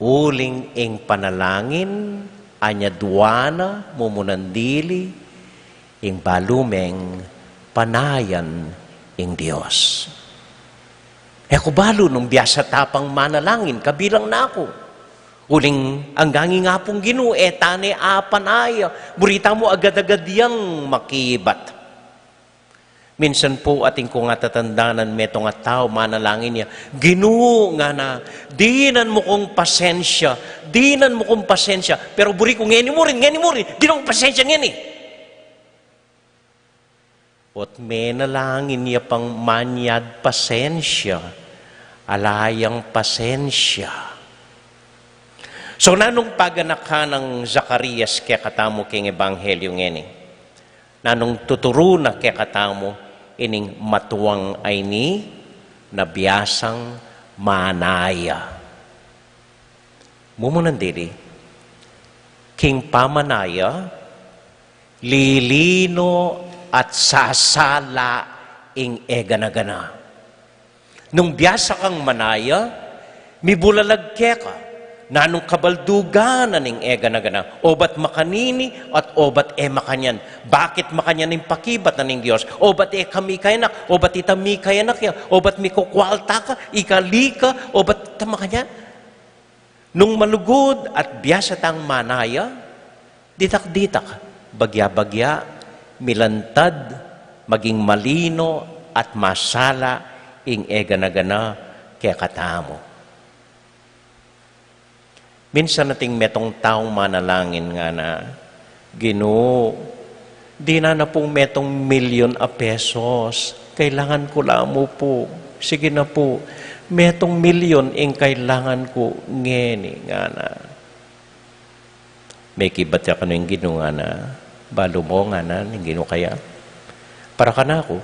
Uling ing panalangin, anya dua na, mumunan dili, ing balu meng panayan ing Dios. E ku balu nung biasa ta pang manalangin, kabilang na ku. Uling anggang ing Apung Ginu, e ta ne apanaya, buri tamu agad-agad yang makibat. Minsan pu atin kung atatandanan metung a tau, manalangin ya, "Ginu," ngana, "dinan mu kung pasensya, dinan mu kung pasensya." Pero buri ku ngeni mu rin, ngeni mu rin, dinan kung pasensya ngeni. Ot menalangin ya pang manyad pasensya, ala yang pasensya. So, nanung paganakan nang Zacarias kekatamu king ebanghelyo ngeni? Nanung tuturu na kekatamu ining matuang a ini na biasang manaya? Mumunan dili, king pamanaya, lilino at sasala ing e gana-gana. Nung biasa kang manaya, mibulalag keka, nanung kabaldugan na ning e gana-gana, obat makanini at obat e makanyan. Bakit makanyan ing pakibat na ning Dios? Obat e ka mikayanak, obat ita mikayanak ya, obat mikukwalta ka, ika ali ka, obat ita makanyan. Nung malugud at biasa tang manaya, ditak-ditak, bagya-bagya, milantad, maging malino, at masala ing e gana-gana kekatamu. Minsan atin metung taung manalangin ngana, "Ginu, dinan na pung metung milyon a pesos. Kailangan ku la mu pu. Sige na pu, metung milyon ing kailangan ku ngeni," ngana. Mekibat ya kanu ing Ginu ngana, "Balu mu," ngana ning Ginu kaya, "para kanaku,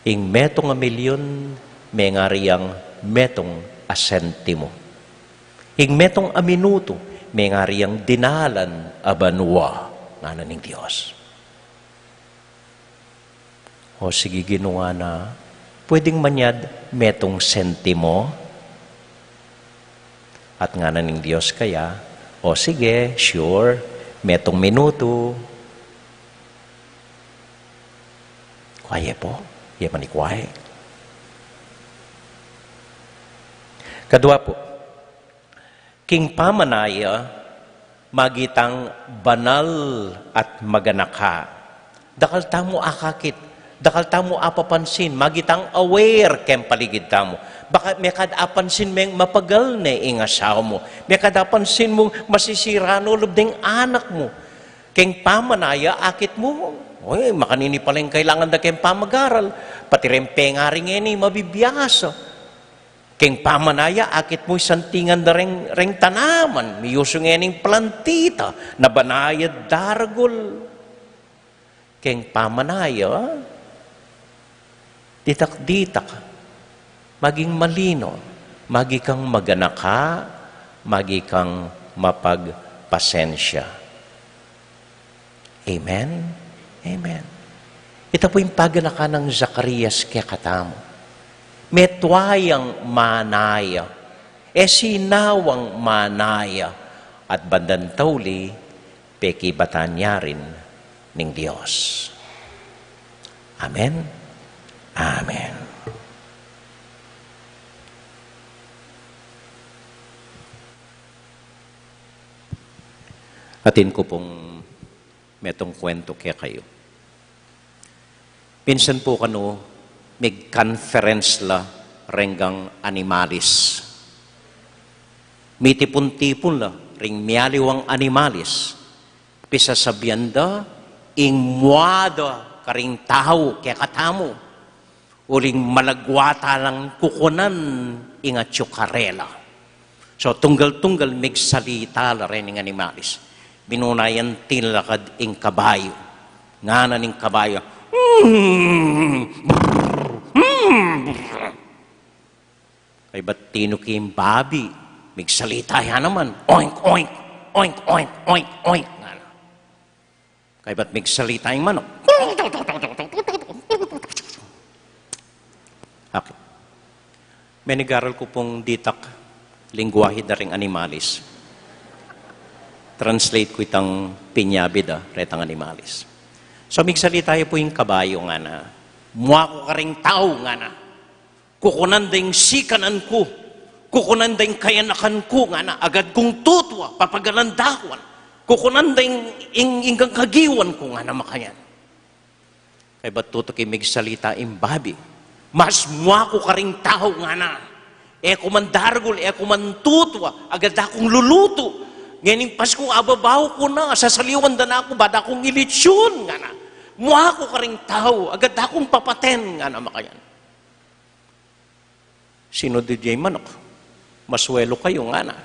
ing metung a milyon mengari yang metung a sentimo. Ing metung a minutu mengari yang dinalan a banua," ngana ning Dios. "O sige, Ginu," ngana, "pwedeng manyad metung sentimo?" At ngana ning Dios kaya, "O sige, sure, metung minutu." Kuaye pu, ye man i kuaye. Kadua pu, king pamanaya, magitang banal at maganaka. Dakal tamu akakit, dakal tamu apapansin, magitang aware keng paligid tamu. Baka mekad apansin meng mapagal ne ing asawa mu. Mekad apansin mu masisira no lub deng anak mu. Keng pamanaya, akit mu, "Oy, makanini pala ing kailangan da keng pamagaral. Pati reng pengari ngeni mabibiasa." Keng pamanaya, akit mu isantingan da reng, reng tanaman, miyusu ngening plantita, nabanaya daragul. Keng pamanaya, ditak-ditak, maging malino, magi kang maganaka, magi kang mapagpasensya. Amen? Amen. Ita pu ing paganaka nang Zacarias kekatamu. Metua yang manaya, e sinawang manaya, at bandang tauli, pekibatan ya rin ning Dios. Amen? Amen. Atin ku pung metung kuwentu kekayu. Minsan pu kanu, mig-conference la reng animalis. Mitipun-tipun la ring mialiwang animalis. Pisasabian da ing mua da karing tau kekatamu. Uling malagwa ta lang kukunan ing atyu karela. So, tunggal-tunggal migsalita la reng animalis. Minuna yang tinalakad ing kabayu. Ngana ning kabayu, "Mm, brr, mm, brr." Kaybat tinuki ing babi, migsalita ya naman. "Oink, oink, oink, oink, oink, oink." Ngana. Kaybat migsalita ing manok. Okay. Menigaral ku pung ditak lingwahe da ring animalis. Translate ku itang pinyabi da retang animalis. So, migsalita ya pu ing kabayu, ngana, "Mua ku karing tau," ngana. "Kukunan da ing sikanan ku, kukunan da ing kayanakan ku," ngana, "agad kung tutua, papagalan da ku. Kukunan da ing, ing, ing kagiwan ku," ngana makanyan. Kaybat tutuki migsalita ing babi, "Mas mua ku karing tau," ngana. "E ku man daragul, e ku man tutua, agad da kung lulutu. Ngening Paskung ababaw ku na, sasaliwan da na ku, ba da kung ilitsun," ngana. "Mua ku karing tau, agad da kung papaten," ngana makanyan. Sinudud ya ing manok, "Masuelu kayu," ngana.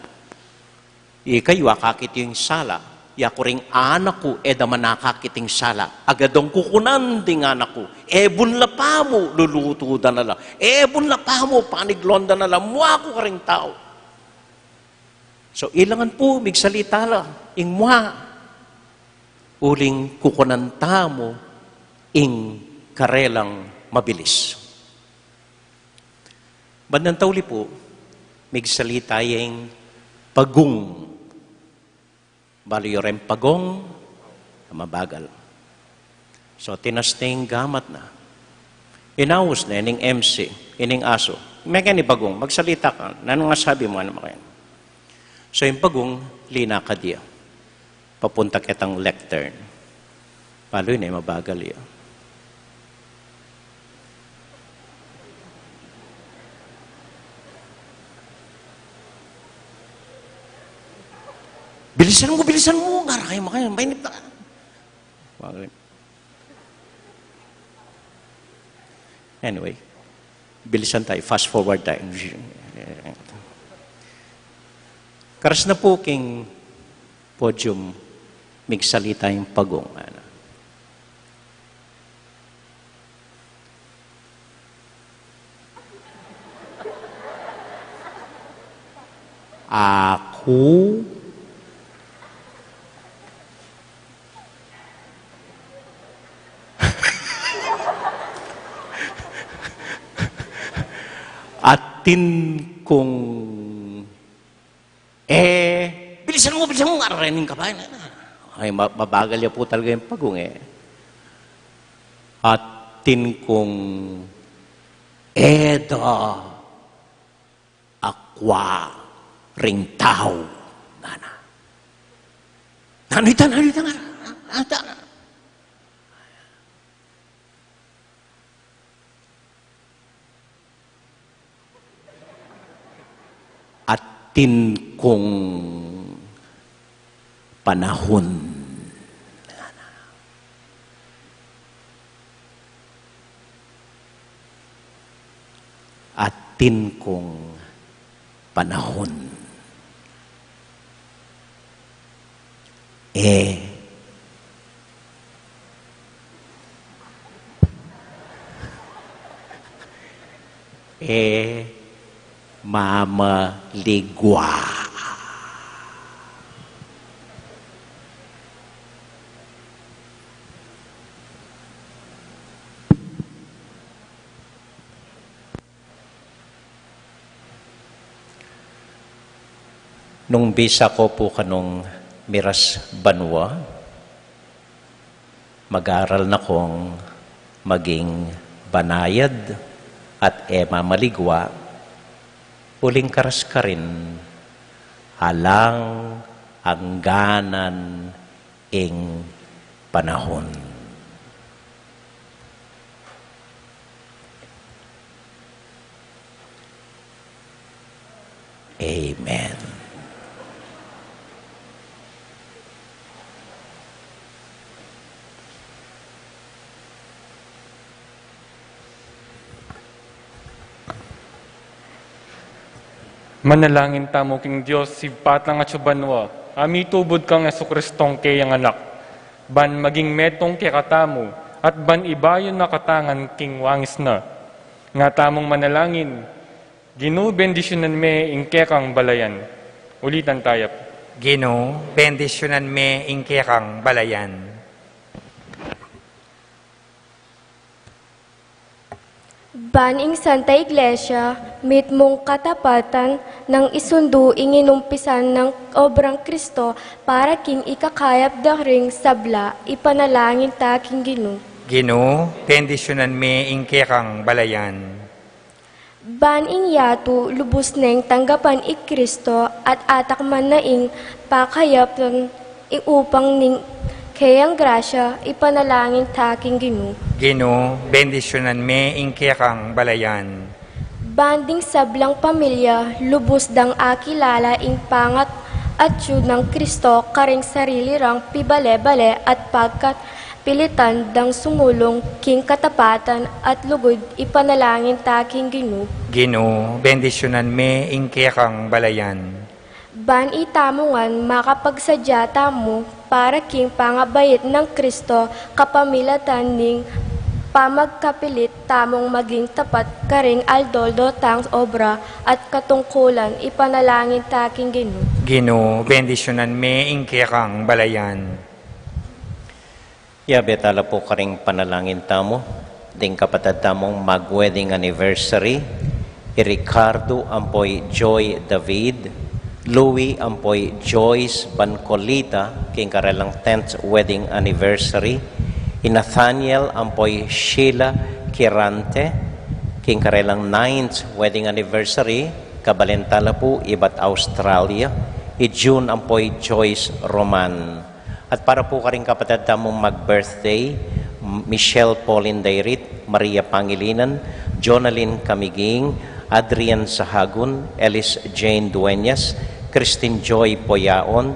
"Ikayu, akakit yu ing sala. Yaku ring anak ku, e da man akakit ing sala. Agad dang kukunan ding anak ku. Ebun la pamu, lulutu da na la. Ebun la pamu, panigluan da na la. Mua ku karing tau." So, ilangan pu migsalita la ing mua, uling kukunan tamu ing karelang mabilis. Bandang tauli pu, migsalita ya ing pagung. Balu yu reng pagung, mabagal. So, tinas ne ing gamat na. Inaus ne ning M C, ining asu, "Mekeni pagung, magsalita ka. Nanung asabi mu?" ngana makanyan. So, ing pagung, linakad ya papunta ketang lectern. Balu yu ne, mabagal ya. Bilisan mu, bilisan mu, ngara kaya, makaya, mainip na ka. Anyway, bilisan tayo, fast forward tayo. Karas na pu king podium, migsalita ing pagong, ana. Aku. Atin kung E, bilisan mu, bilisan mu, ngara ning kabayan. Ay, ma-, mabagal ya pu talaga ing pagong e. Atin kung e da akwa ring tau, ngana. Nanu ita, nanu ita, ngana. Ata. Atin kung panahun. Atin kung panahun. E. E mamaligwa. Nung bisa ko pu kanung miras banua, mag-aral na kong maging banayad at e mamaligwa, uling karas karin alang angganan ing panahun. Amen. Manalangin tamu king Dios, Ibpa tang atsu banua, a mitubud kang Jesucristong keyang Anak, ban maging metung kekatamu, at ban ibayu na katangan king wangis na. Nga tamung manalangin, Ginu, bendisyunan me ing kekang balayan. Ulitan taya pu. Ginu, bendisyunan me ing kekang balayan. Ban ing Santa Iglesia, mitmung katapatan nang isundu ing inumpisan nang obrang Kristo para king ikakayap da ring sabla, ipanalangin ta king Ginu. Ginu, bendisyunan me ing kekang balayan. Ban ing yatu lubus neng tanggapan i Kristo at atakman na ing pakayapan, ing upang ning keyang grasya, ipanalangin ta king Ginu. Ginu, bendisyunan me ing kekang balayan. Ban ding sablang pamilya lubus dang akilala ing pangat atsu nang Kristo karing sarili rang pibale-bale at pagkat pilitan dang sumulung king katapatan at lugud, ipanalangin ta king Ginu. Ginu, bendisyunan me ing kekang balayan. Ban itamu ngan makapagsadya tamu para king pangabait nang Kristo kapamilatan ning pamagkapilit tamung maging tapat karing aldo-aldo tang obra at katungkulan, ipanalangin ta king Ginu. Ginu, bendisyunan me ing kekang balayan. Yabe tala pu karing panalangin tamu, ding kapatad tamung mag-wedding anniversary, i Ricardo ampo i Joy David, Louis ampo i Joyce Bancolita, king karelang tenth wedding anniversary, i Nathaniel ampo i Sheila Quirante, king karelang ninth wedding anniversary, kabalen tala pu ibat Australia, i June ampo i Joyce Roman. At para pu karing kapatad tamung mag-birthday, M-, Michelle Pauline Dairit, Maria Pangilinan, Jonalyn Camiging, Adrian Sahagun, Elis Jane Dueñas, Christine Joy Poyaon,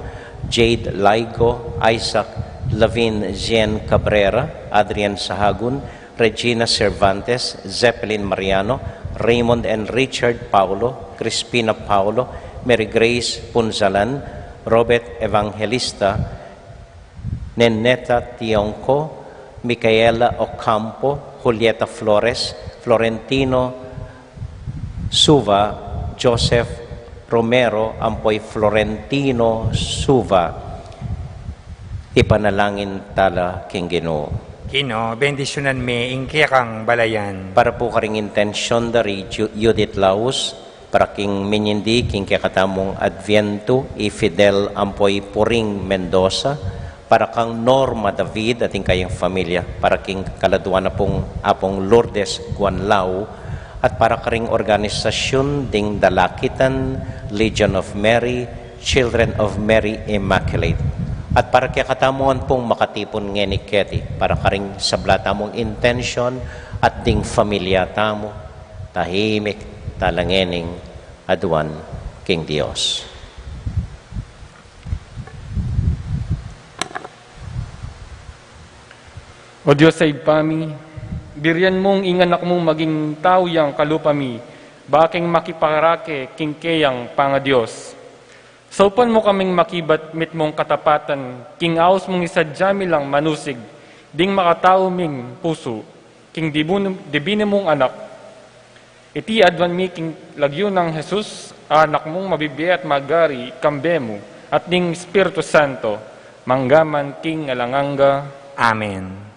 Jade Laigo, Isaac Lavin, Jean Cabrera, Adrian Sahagun, Regina Cervantes, Zeppelin Mariano, Raymond and Richard Paulo, Crispina Paulo, Mary Grace Punzalan, Robert Evangelista, Neneta Tionco, Micaela Ocampo, Julieta Flores, Florentino Suva, Joseph Romero, ampo i Florentino Suva. Ipanalangin tala king Ginu. Ginu, bendisyunan me ing kekang balayan. Para pu karing intensyon da ri Ju-, Judith Laus, para king minyindi king kekatamung Adviento, i Fidel ampo i Puring Mendoza, para kang Norma David at ing kayang familia, para king kaladua na pung Apung Lourdes Guanlao, at para karing organisasyun ding Dalakitan, Legion of Mary, Children of Mary Immaculate, at para kekatamu ngan pung makatipun ngeni keti, para karing sabla tamung intensyon at ding familia tamu, tahimik tala ngening aduan king Dios. O Dios a Ibpa mi, birian mung ing Anak mung maging tau yang kalupa mi, ba king makipakarake king keyang pangaDios. Saupan mu kaming makibat mitmung katapatan, king aus mung isadya mi lang manusig ding makatau ming pusu, king dibun-, dibinu mung Anak. Iti aduan mi king lagyu nang Jesus, Anak mung mabibie at magari, kambe mu, at ning Espiritu Santo, mangga man king alang angga. Amen.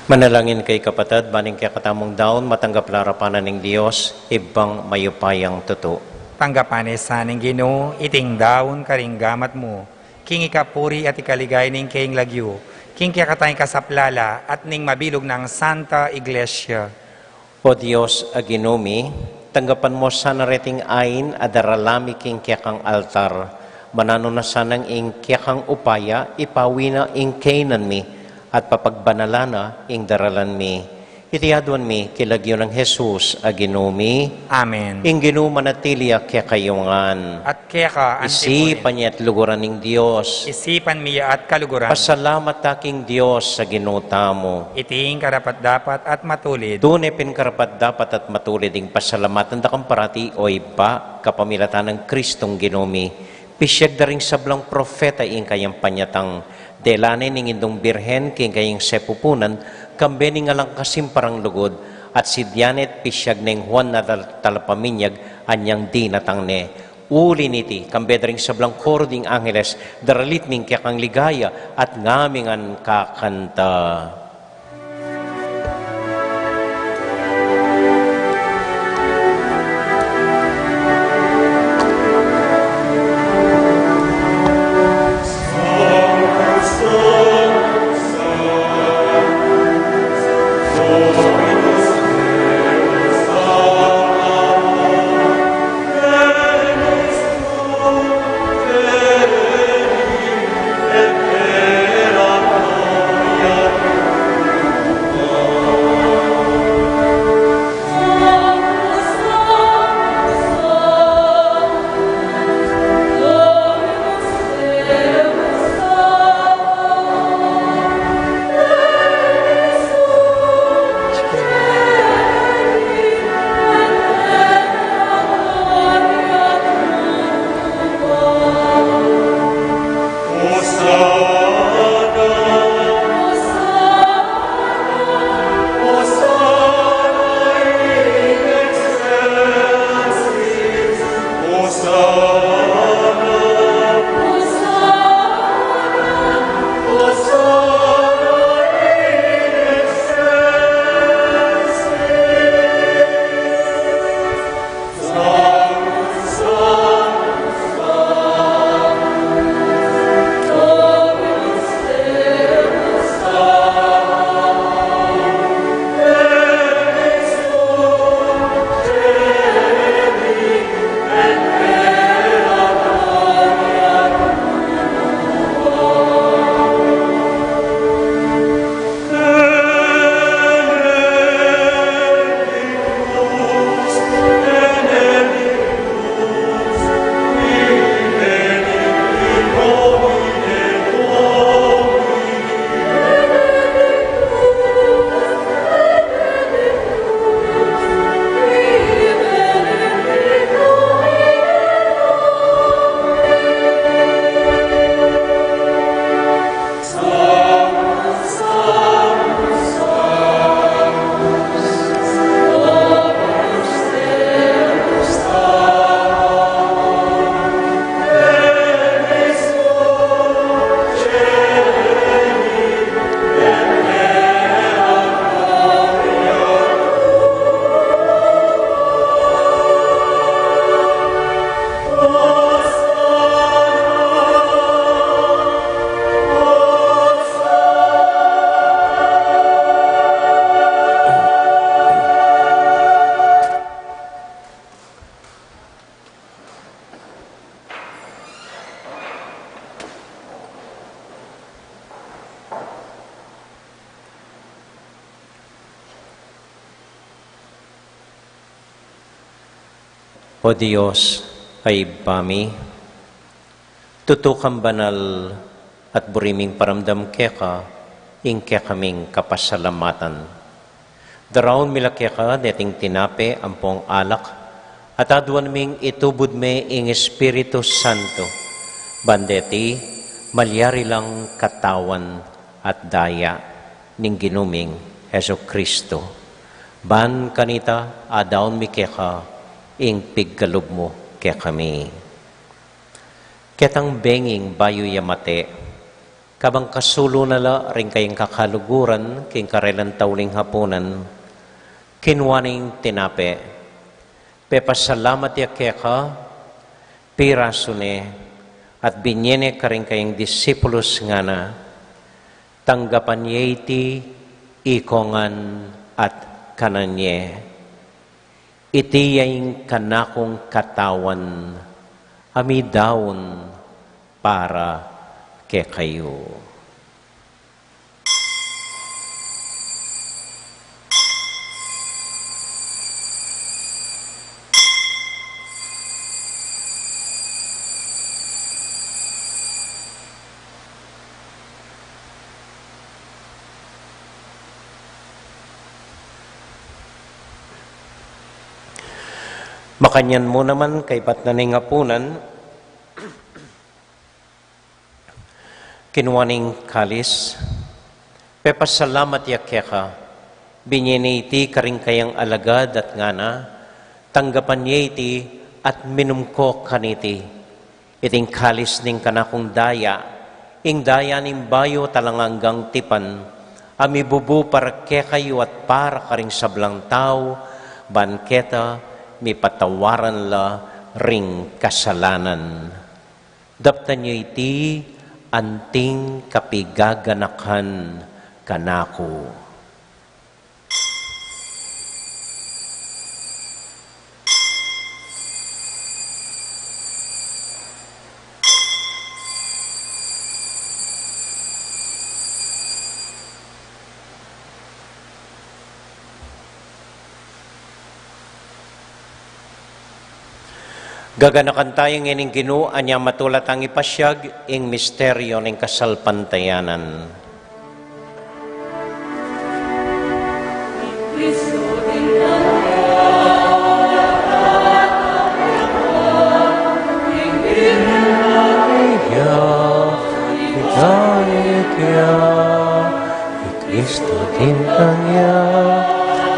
Manalangin kayu, kapatad, ban ing kekatamung daun matanggap la arapan na ning Dios, Ibpang mayupayang tutu. Tanggapan na sa ning Ginu iting daun karing gamat mu, king ikapuri at ikaligaya ning keyang lagyu, king kekatang ikasaplala at ning mabilug nang Santa Iglesia. O Dios a Ginu mi, tanggapan mu sana reting ain a darala mi king kekang altar, mananu na sanang ing kekang upaya ipawi na ing kainan mi at papagbanalan na ing daralan mi. Iti aduan mi king lagyu nang Jesus a Ginu mi. Amen. Ing Ginu manatili ya kekayu ngan. At keka antimurin. Isipan ya at luguran ning Dios. Isipan mi ya at kaluguran. Pasalamat ta king Dios a Ginu tamu. Iti ing karapat-dapat at matulid. Tune pin karapat-dapat at matulid ing pasalamatan da kang parati, o Ibpa, kapamilatan nang Kristong Ginu mi. Pisiag da ring sablang propeta ing kayang panyatang, dela ne ning Indung Birhen king kayang sepupunan, kambe ning alang kasimparang lugud, at sidya ne at pisiag neng Juan a tal-, talapaminyag anyang dinatang ne. Uli niti, kambe da ring sablang koro ding angeles, daralit mi ing kekang ligaya, at ngami ngan kakanta. O Dios a Ibpa mi, tutu kang banal at buri ming paramdam keka ing kekaming kapasalamatan. Daraun mi la keka deting tinape ampong alak, at aduan ming itubud me ing Espiritu Santo, ban deti malyari lang katawan at daya ning Ginu ming Jesucristo. Ban kanita adaun mi keka ing pigkalub mu kekami. Ketang benging bayu ya mate, Kabang kasulu na la ring kayang kakaluguran king karelang tauling hapunan, kinua ne ing tinape, pepasalamat ya keka, pirasu ne, at binye ne karing kayang disipulus, ngana: Tanggapan ye iti ikongan at kanan ye. Iti ya ing kanakung katawan a midaun para kekayu. Makanyan mu naman, kaybat na ning hapunan, kinua ne ing kalis, pepasalamat ya keka, binye ne iti karing kayang alagad at ngana: Tanggapan ye iti at minum ko kaniti. Iting kalis ning kanakung daya, ing daya ning bayu at alang anggang tipan, a mibubu para kekayu at para karing sablang tau, ban keta mipatawaran la ring kasalanan. Daptan yu iti anting kapigaganakan kanaku. Gaganakan taya ngening Ginu, anya matula tang ipasiag ing misteryu ning kasalpantayanan. Kristo dintang ya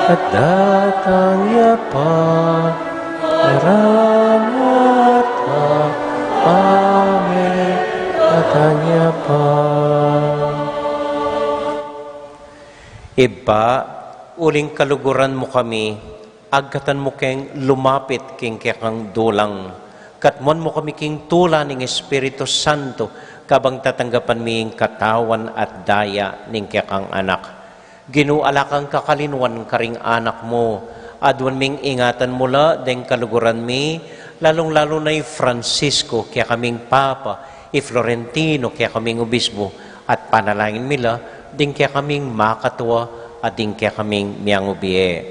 at datang ya pa, para mata pame datang ya pa. Ibpa, uling kaluguran mu kami, agkatan mu keng lumapit king kekang dulang, katmuan mu kami king tula ning Espiritu Santo, kabang tatanggapan mi ing katawan at daya ning kekang Anak. Ginu, ala kang kakalinwan karing anak mu, aduan ming ingatan mu la deng kaluguran mi, lalung-lalu na i Francisco, kekaming Papa, i Florentino, kekaming Obispo, at panalangin mi la ding kekaming makatua at ding kekaming miangubie.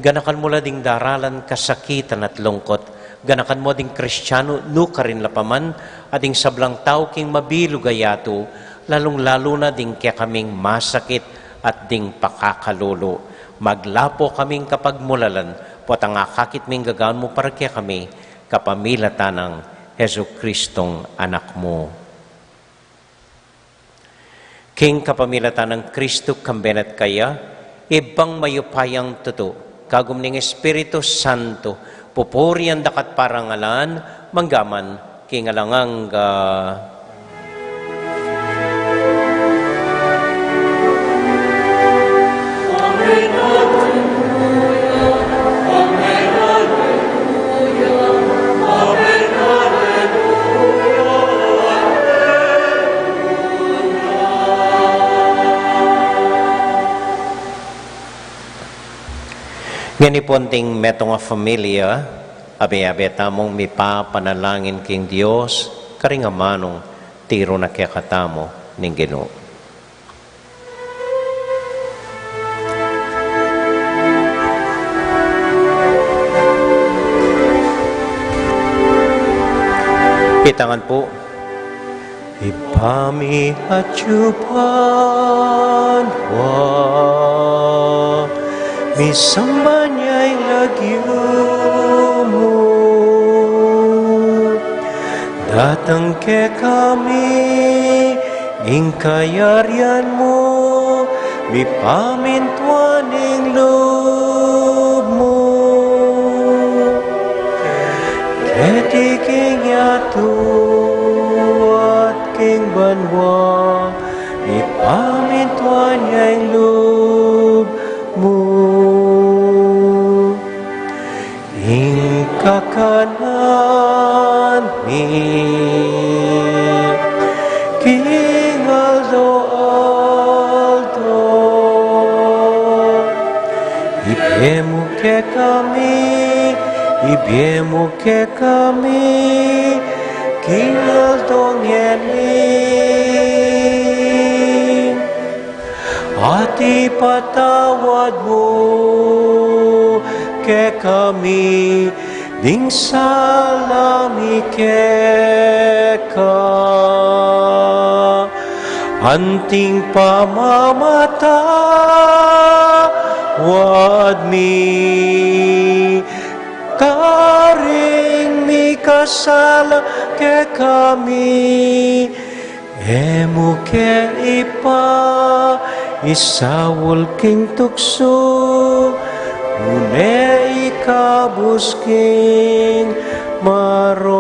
Ganakan mu la ding daralan kasakitan at lungkot. Ganakan mu ding Kristiano nukarin la pa man, at ding sablang tau king mabilug a yatu, lalung-lalu na ding kekaming masakit at ding pakakalulu. Maglapo kaming kapagmulalan, potang akakit ming gagawan mu para kekami, kapamilatan nang Jesucristong Anak mu. King kapamilatan nang Kristo, kambe na at kaya, Ibpang mayupayang tutu, kagum ning Espiritu Santo, pupurian da ka at parangalan, mangga man king alang angga. Ngeni pu, anting metung a familia, abe-abe tamung mipapanalangin king Dios, karing amanung tiru na kekatamu ning Ginu. Pitangan pu. Ibpa mi atyu banua, misamban ya ing lagyu mu, datang kekami ing kayarian mu, mipamintuan ing lub mu, keti king yatu at king banua. Ibie mu kekami, ibie mu kekami, king aldo ngeni. At ipatawad mu kekami ding sala mi keka, anting pamamatawad mi karing mikasala kekami. E mu ke ipaisaul king tuksu, nune ikabus king marok.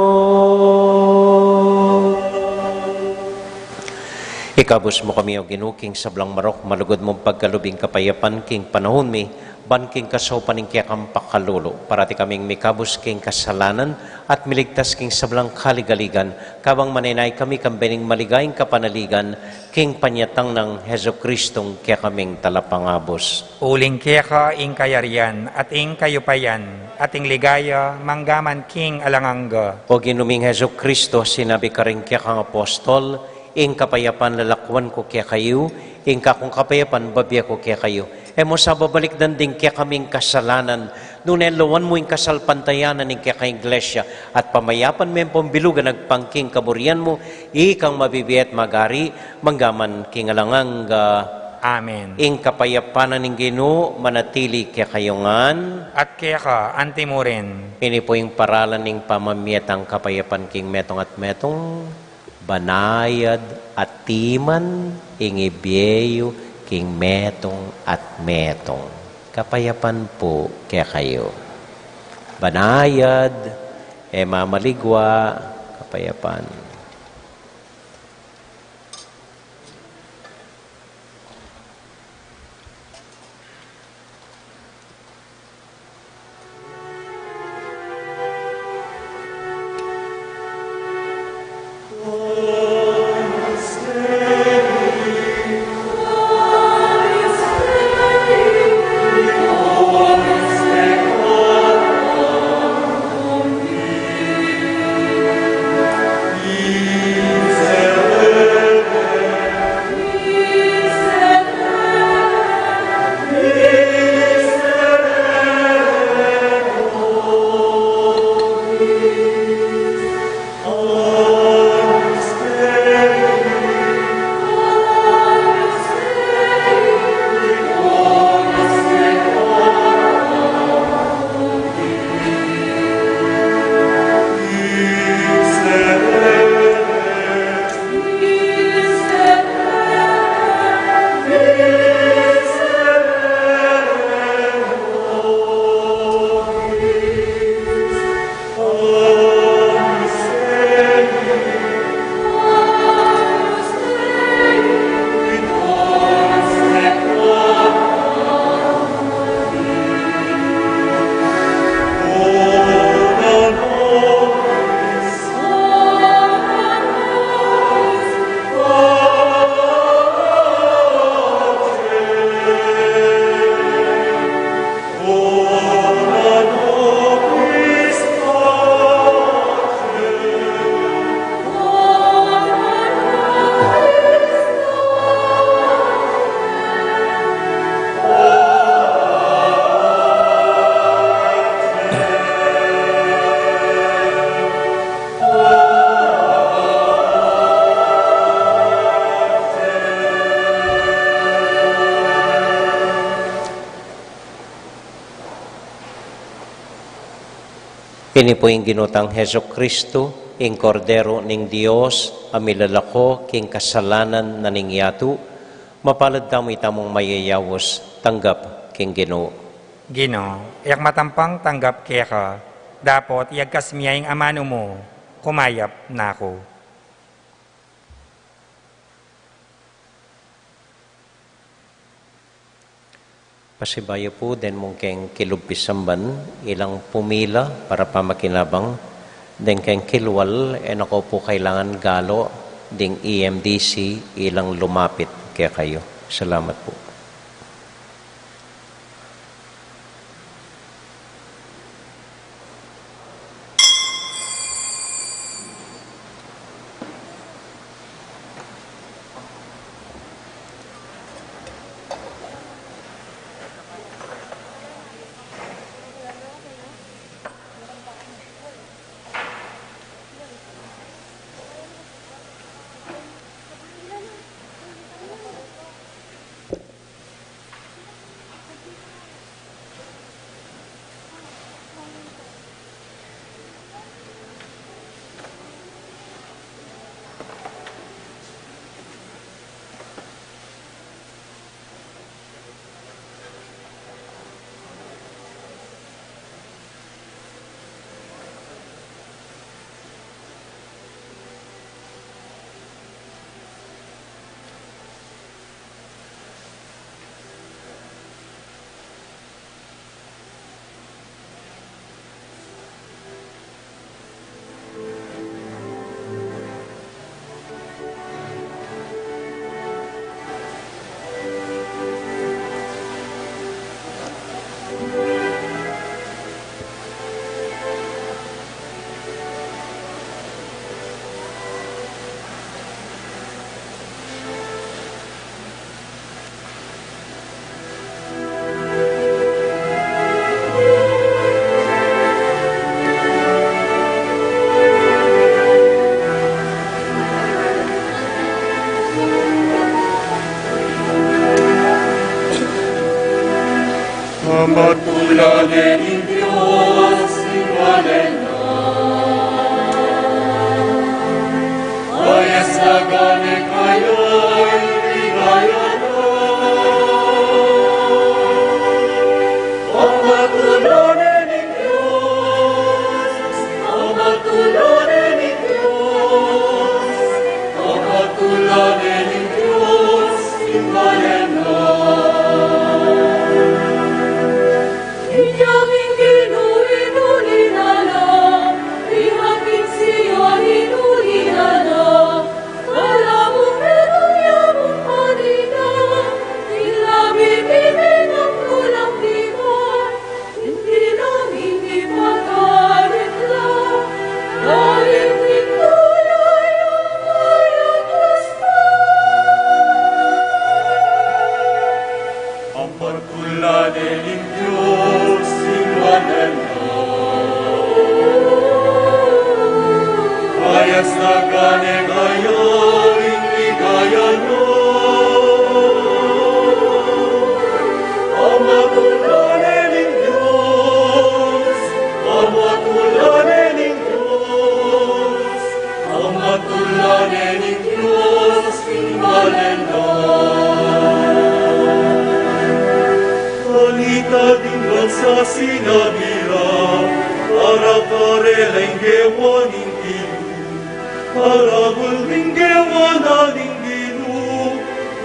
Ikabus mu kami, O Ginu, king sablang marok, malugud mung pagkalub ing kapayapan king panaun mi, ban king kasaupan ning kekang pakalulu, parati kaming mikabus king kasalanan at miligtas king sablang kaligaligan, kabang manenaya kami kambe ning maligayang kapanaligan king panyatang nang Jesucristong kekaming Talapangabus. Uling keka ing kayarian, at ing kayupayan, at ing ligaya, manggaman king alang angga. O Ginu ming Jesucristo, sinabi karing kekang apostol, ing kapayapan lalakwan ku kekayu, ing kakung kapayapan babie ku kekayu. E mu sa babalikdan ding kekaming kasalanan, nune lawan mu ing kasalpantayanan ning kekang Iglesia, at pamayapan me pung bilugan agpang king kaburian mu, ikang mabibie at magari, manggaman king alang angga. Amen. Ing kapayapan ning Ginu manatili kekayu ngan. At keka anti mu rin. Ini pu ing paralan ning pamamie tang kapayapan king metung at metung. Banayad atiman ing ibie yu king metung at metung. Kapayapan pu kekayu. Banayad, e mamaligwa, kapayapan. Ini pu ing Ginu tang Jesucristo, ing Kordero ning Dios, a milalako king kasalanan na ning yatu. Mapalad tamu itamung mayayaus, tanggap king Ginu. Ginu, e ku matampang tanggap keka, dapot iyagkas mi ya ing amanu mu, kumayap na ku. Pasibayu pu deng mung keng kilub pisamban, ilang pumila para pamakinabang deng keng kilwal, e na ko pu kailangan galo ding E M D C, ilang lumapit kekayu. Salamat pu. Amatulan ning Dios, ing balen na. Ayas na gane kaya ing ligaya na. Amatulan ning Dios, amatulan ning Dios, amatulan ning Dios, ing balen na. Inya ing Ginu inuli na la, inya ing Sion inuli na la, balamu metung ya mu panina, ing labi mi menaknu lang timan, ing tinan mi pagalit la, galit ning tulay a mayagpus pa. Amatulan ning Dios, ing balen na. Ayas na gane kaya ing ligaya na. Amatulan ning Dios, amatulan ning Dios, amatulan ning Dios, ing balen na. Kanita ding bansa sinabi ra, para karela ing gewa ning Ginu, maragul ding gewa na ning Ginu,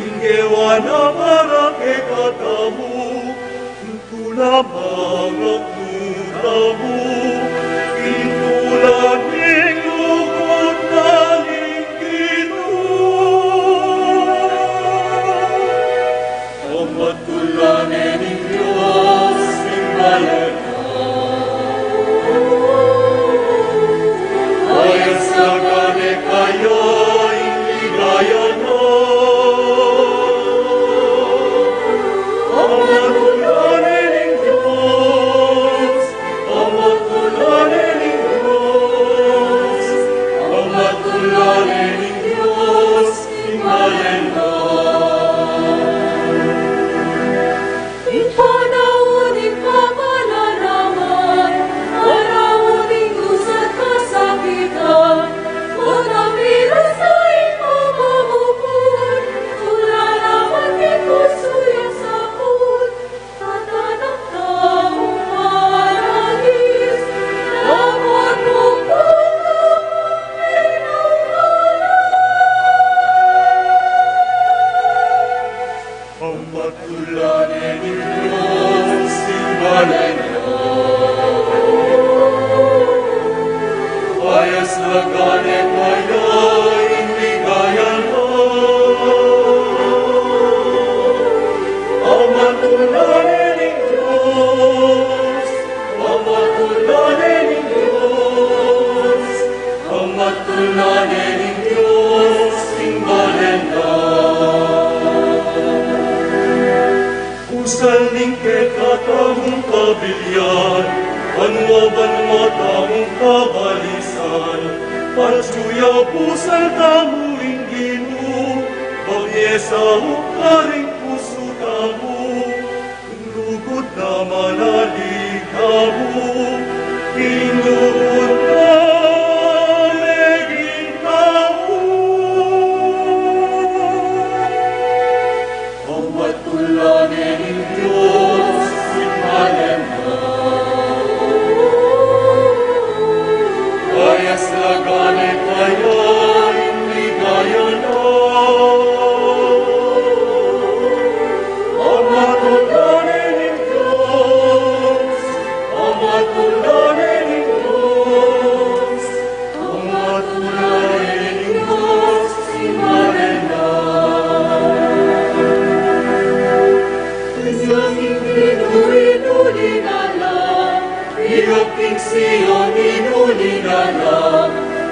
ing gewa na para kekatamu, ing tula mangaknu tamu, ing tula ning lugud na ning Ginu. Amatulan ning Dios, ing balen na. Ayas na gane kaya ing ligaya na. Amatulan ning Dios, amatulan ning Dios, amatulan ning Dios, ing balen na. Ing panaun ning kapananaman, panaun ning dusa at kasakitan, o na virus na ing pamamukul, tula naman ning pusu yang sakul, tatanak tamu paradis, dapat mu pang Amatulan ning Dios, ing balen na. Ayas na gane kaya ing ligaya na. Amatulan ning Dios, amatulan ning Dios, amatulan ning Dios, ing balen na. Pusal ning kekatamung kabilian, banua-banua tamung kabalisan, atyu ya pusal tamu ing Ginu, babie saup karing pusu tamu, ing lugud na manalig tamu, ing lugud na meging tamu. Amatulan ning Dios, ing balen na. Ayas na gane kaya ing ligaya na. Amatulan ning Dios, amatulan ning Dios, amatulan ning Dios, ing balen na. Inya ing Ginu inuli na la, inya ing Sion inuli na la,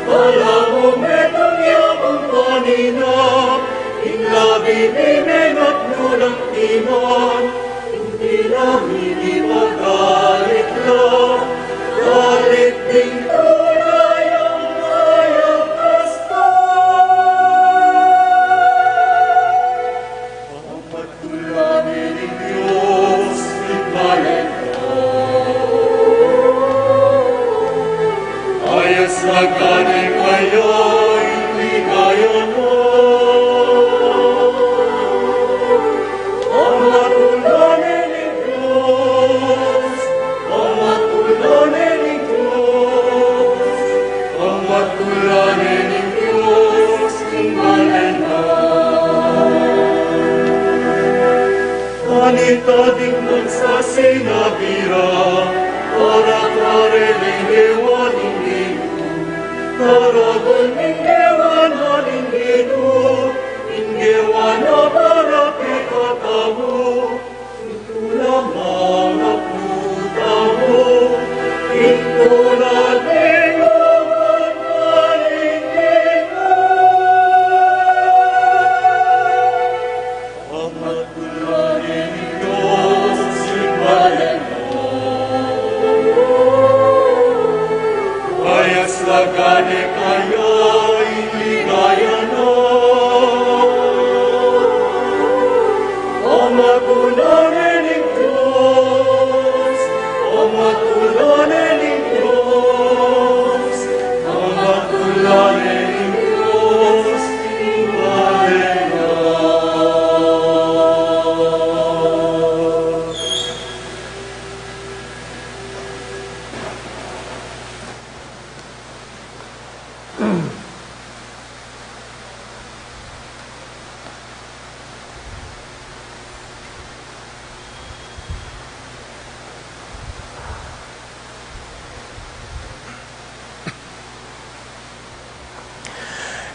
balamu metung ya mu panina, ing labi mi menaknu lang timan, ing tinan mi pagalit la, galit ding tulay a mayagpus pa. Amatulan ning Dios, ing balen Ira, para kareng linggewa ning Ginu, karagun ning gewa na ning Ginu, ning gewa na para kekatamu, itulang anak tamu, itulang gewa na ning Ginu.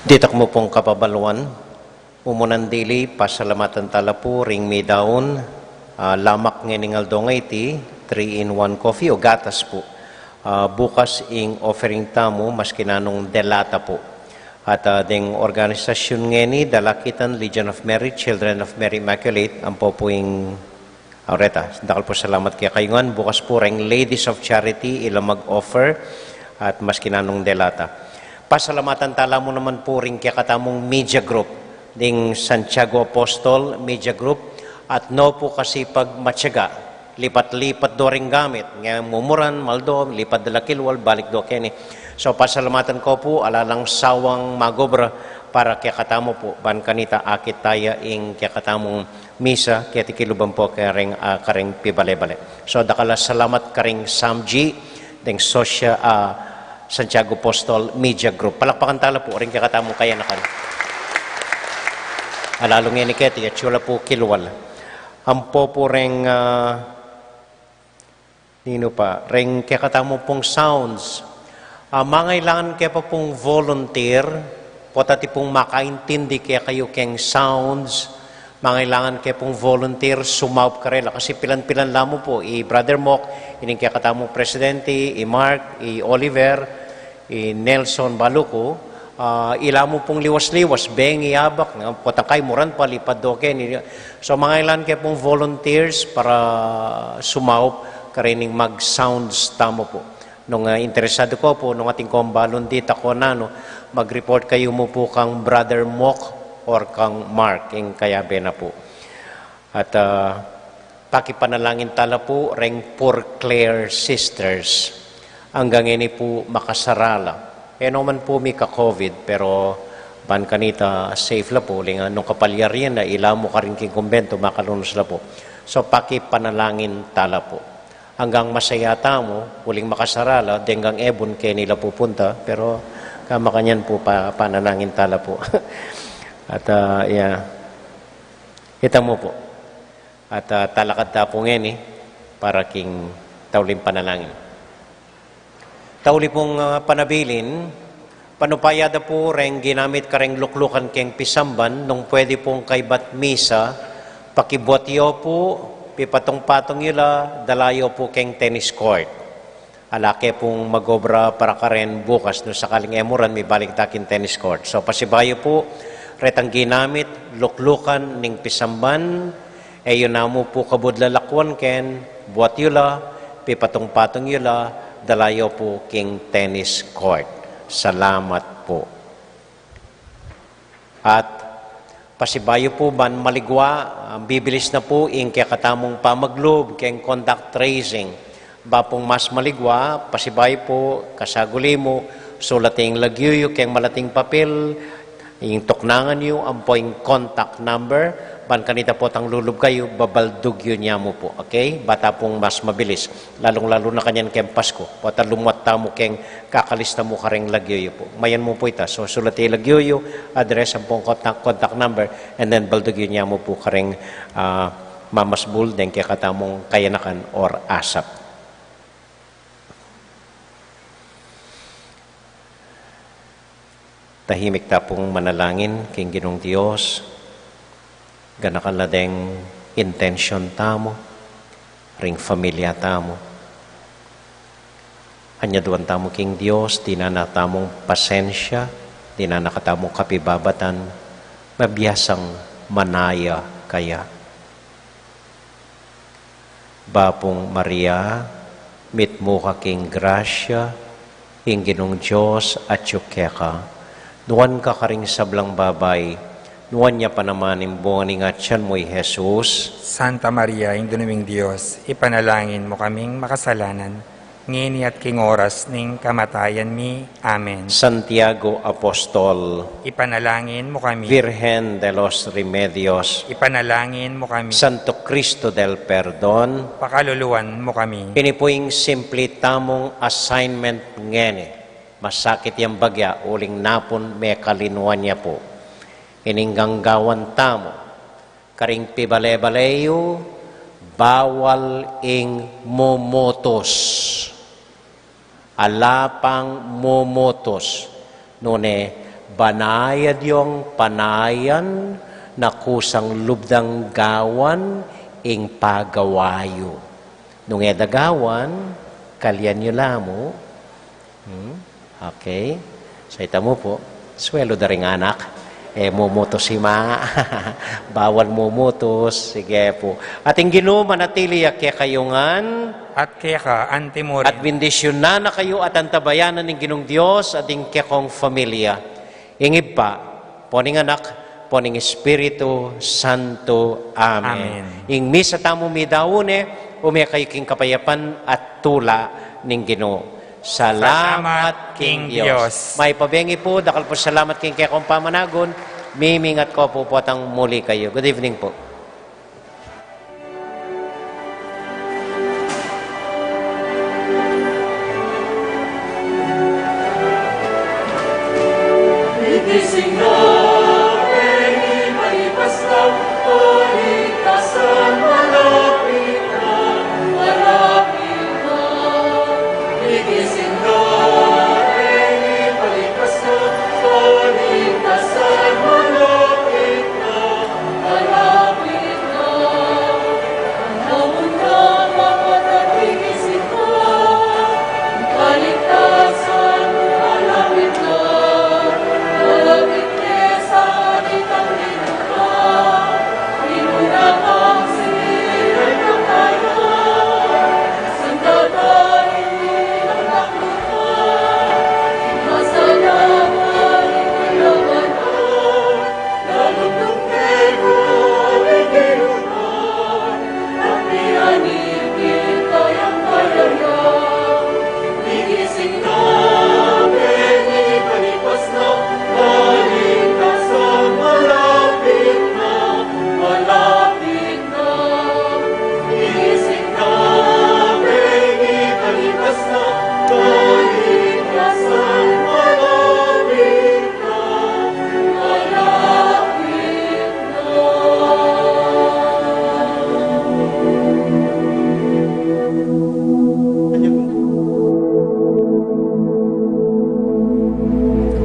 Ditak mu pung kababaluan, mumunan dili, pasalamatan tala pu ring midaun, ah, lamak ngening aldo ngeni, three-in-one coffee o gatas pu. Ah, bukas ing offering tamu, maski nanung delata pu. At, ah, deng organisasyun ngeni, Dalakitan, Legion of Mary, Children of Mary Immaculate, ampo pu ing Aureta, dakal pu salamat kekayu ngan. Bukas pu reng Ladies of Charity, ila mag-offer at maski nanung delata. Pasalamatan tala mu naman pu ring kekatamung media group, ding Santiago Apostol Media Group, at no pu kasi pag matyaga, lipat-lipat do ring gamit, nge mumuran, maldo, lipat da la kilwal, balik do keni. So, pasalamatan ko pu, ala lang sawang magobra para kekatamu pu, ban kanita akit taya ing kekatamung misa, keti kiluban pu kareng, ah, kareng pibale-bale. So, dakal a salamat kareng Samji, deng Sosya, ah, Santiago Apostol Media Group. Palakpakan tala pu, reng kekatamung kayanakan. Alalung ini keti, atyu la pu kilwal. Ampo pu reng, ah, Ninu pa, reng kekatamu pung sounds. Ah, mangailangan ke pa pung volunteer, potang atin pung makaintindi kekayu keng sounds, mangailangan ke pung volunteer, sumaup karela. Kasi pilan-pilan la mu pu, i Brother Mok, ining kekatamung presidente, i Mark, i Oliver, i Nelson Baluku, ah, ila mu pung liwas-liwas, bengi, abak, nga, potang kaymuran pa, lipat do keni. So, mangailangan ke pung volunteers para sumaup karening mag-sounds tamu pu. Nung, ah, interesadu ko pu, nung atin kong balun ditak o nanu, mag-report kayu mu pu kang Brother Mok or kang Mark, ing kayabe na pu. At, ah, pakipanalangin tala pu reng Poor Clare Sisters. Anggang ini pu makasarala. E no man pu mika-covid, pero ban kanita safe la pu, uling nung kapalyarian na, ila mu karin king kumbento, makalunus la pu. So, pakipanalangin tala pu. Anggang masaya tamu, uling makasarala, denggang ebun keni la pupunta, pero kamakanyan pu pa, panalangin tala pu. At, ah, yeah. Ita mu pu. At, ah, talakad ta pu ngeni para king tauling panalangin. Tauli pung, ah, panabilin, panupaya da pu reng ginamit kareng luklukan keng pisamban, nung pwede pung kaybat misa, pakibuat yu pu, pipatung-patung yu la, dala yu pu keng tennis court. Ala ke pung mag-obra para karen bukas, nung sakaling e mu ran, mibalik ta king tennis court. So, pasibayu pu, retang ginamit, luklukan ning pisamban, e yu na mu pu kabud lalakwan ken, buat yu la, pipatung-patung yu la, dala yu pu king tennis court. Salamat pu. At pasibayu pu ban maligwa, ah, bibilis na pu ing kekatamung pamaglub keng contact tracing. Ba pung mas maligwa, pasibayu pu, kasaguli mu, sulate ing lagyu yu keng malating papil, ing tuknangan yu, ampo ing contact number, ban kanita potang lulub kayu, babaldug yu ne mu pu, okay? Ba ta pung mas mabilis. Lalung-lalu na kanyan keng Pasku. Potang lumuat tamu keng kakalista mu kareng lagyu yu pu. Mayan mu pu ita. So, sulate lagyu yu, address ampong contact, contact number, and then baldug yu ne mu pu kareng, ah, mamasbul deng kekatamung kayanakan or asap. Tahimik ta pung manalangin king Ginung Dios, ganakan la deng intensyon tamu, ring familia tamu. Anyaduan tamu king Dios, dinan na tamung pasensya, dinan na katamung kapibabatan, mabiasang manaya kaya. Bapung Maria, mitmu ka king grasya, ing Ginung Dios atyu keka. Nuan ka karing sablang babai, nuan ya pa naman ing bunga ning atyan mu, i Jesus. Santa Maria, Indu ning Dios, ipanalangin mu kaming makasalanan, ngeni at king oras ning kamatayan mi. Amen. Santiago Apostol, ipanalangin mu kami. Virgen de los Remedios, ipanalangin mu kami. Santo Cristo del Perdon, pakaluluan mu kami. Ini pu ing simple tamung assignment ngeni. Masakit yang bagya, uling napun mekalinuan ya pu. Ining ganggawan tamu, karing pibale-bale yu, bawal ing mumutus. Ala pang mumutus, nune banayad yung panayan na kusang lub dang gawan ing pagawa yu. Nung e da gawan, kalian yu la mu. Hmm? Okay. So, ita mu pu, swelu da ring anak. E mumutus ima. Bawal mumutus. Sige pu. At ing Ginu manatili ya kekayu ngan. At keka antimurin. At bendisyunan na kayu at antabayanan ning Ginung Dios at ing kekong familia. Ing Ibpa, ampo ning Anak, ampo ning Espiritu Santo. Amen. Amen. Ing misa tamu midaun ne, ume kayu king kapayapan at tula ning Ginu. Salamat king Dios. Mayap a bengi pu, dakal pung salamat king kekong pamanagun, mimingat ko pu potang muli kayu. Good evening pu.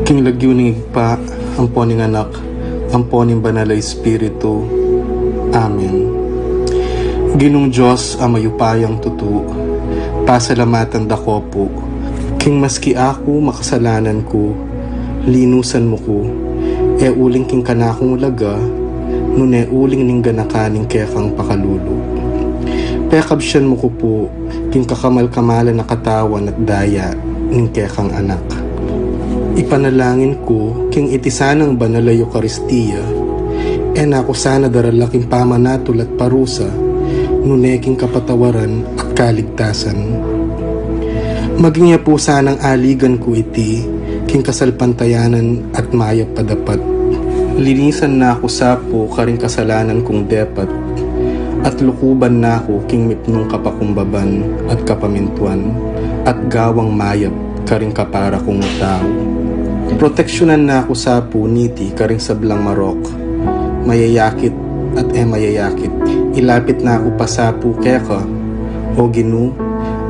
King lagyu ning Ibpa, ampo ning Anak, ampo ning Banal a Espiritu. Amen. Ginung Dios a mayupayang tutu, pasalamatan da ko pu, king maski aku makasalanan ku, linusan mu ku, e uling king kanakung laga, nune uling ning ganakan ning kekang pakalulu. Pekabsian mu ku pu, king kakamal-kamalan a katawan at daya ning kekang Anak. Ipanalangin ku, king iti sanang banal a Eukaristia, e na ku sana darala king pamanatul at parusa, nune king kapatawaran at kaligtasan. Maging ya pu sanang aligan ku iti, king kasalpantayanan at mayap a dapat. Linisan na ku sa pu karing kasalanan kung depat, at lukuban na ku king mipnung kapakumbaban at kapamintuan, at gawang mayap karing kapara kung tau. Proteksyunan na ku sa pu niti karing sablang marok, mayayakit at e mayayakit, Ilapit na ku pasapu keka, O Ginu,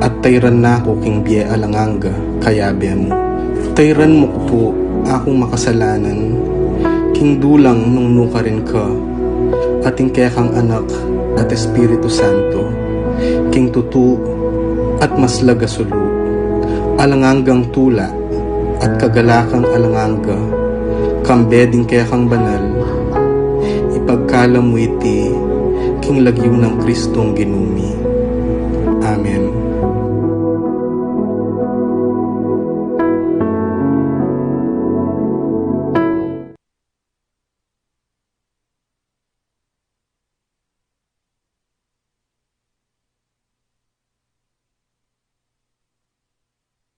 at tayran na ku king bie alang angga kayabe mu. Tayran mu ku pu akung makasalanan king dulang nung nukarin ka, at ing kekang Anak at Espiritu Santo, king tutu at maslag a sulu, alang anggang tula at kagalakan alang angga, kambe ding kekang banal, ipagkalub mu iti king lagyu nang Kristong Ginu mi. Amen.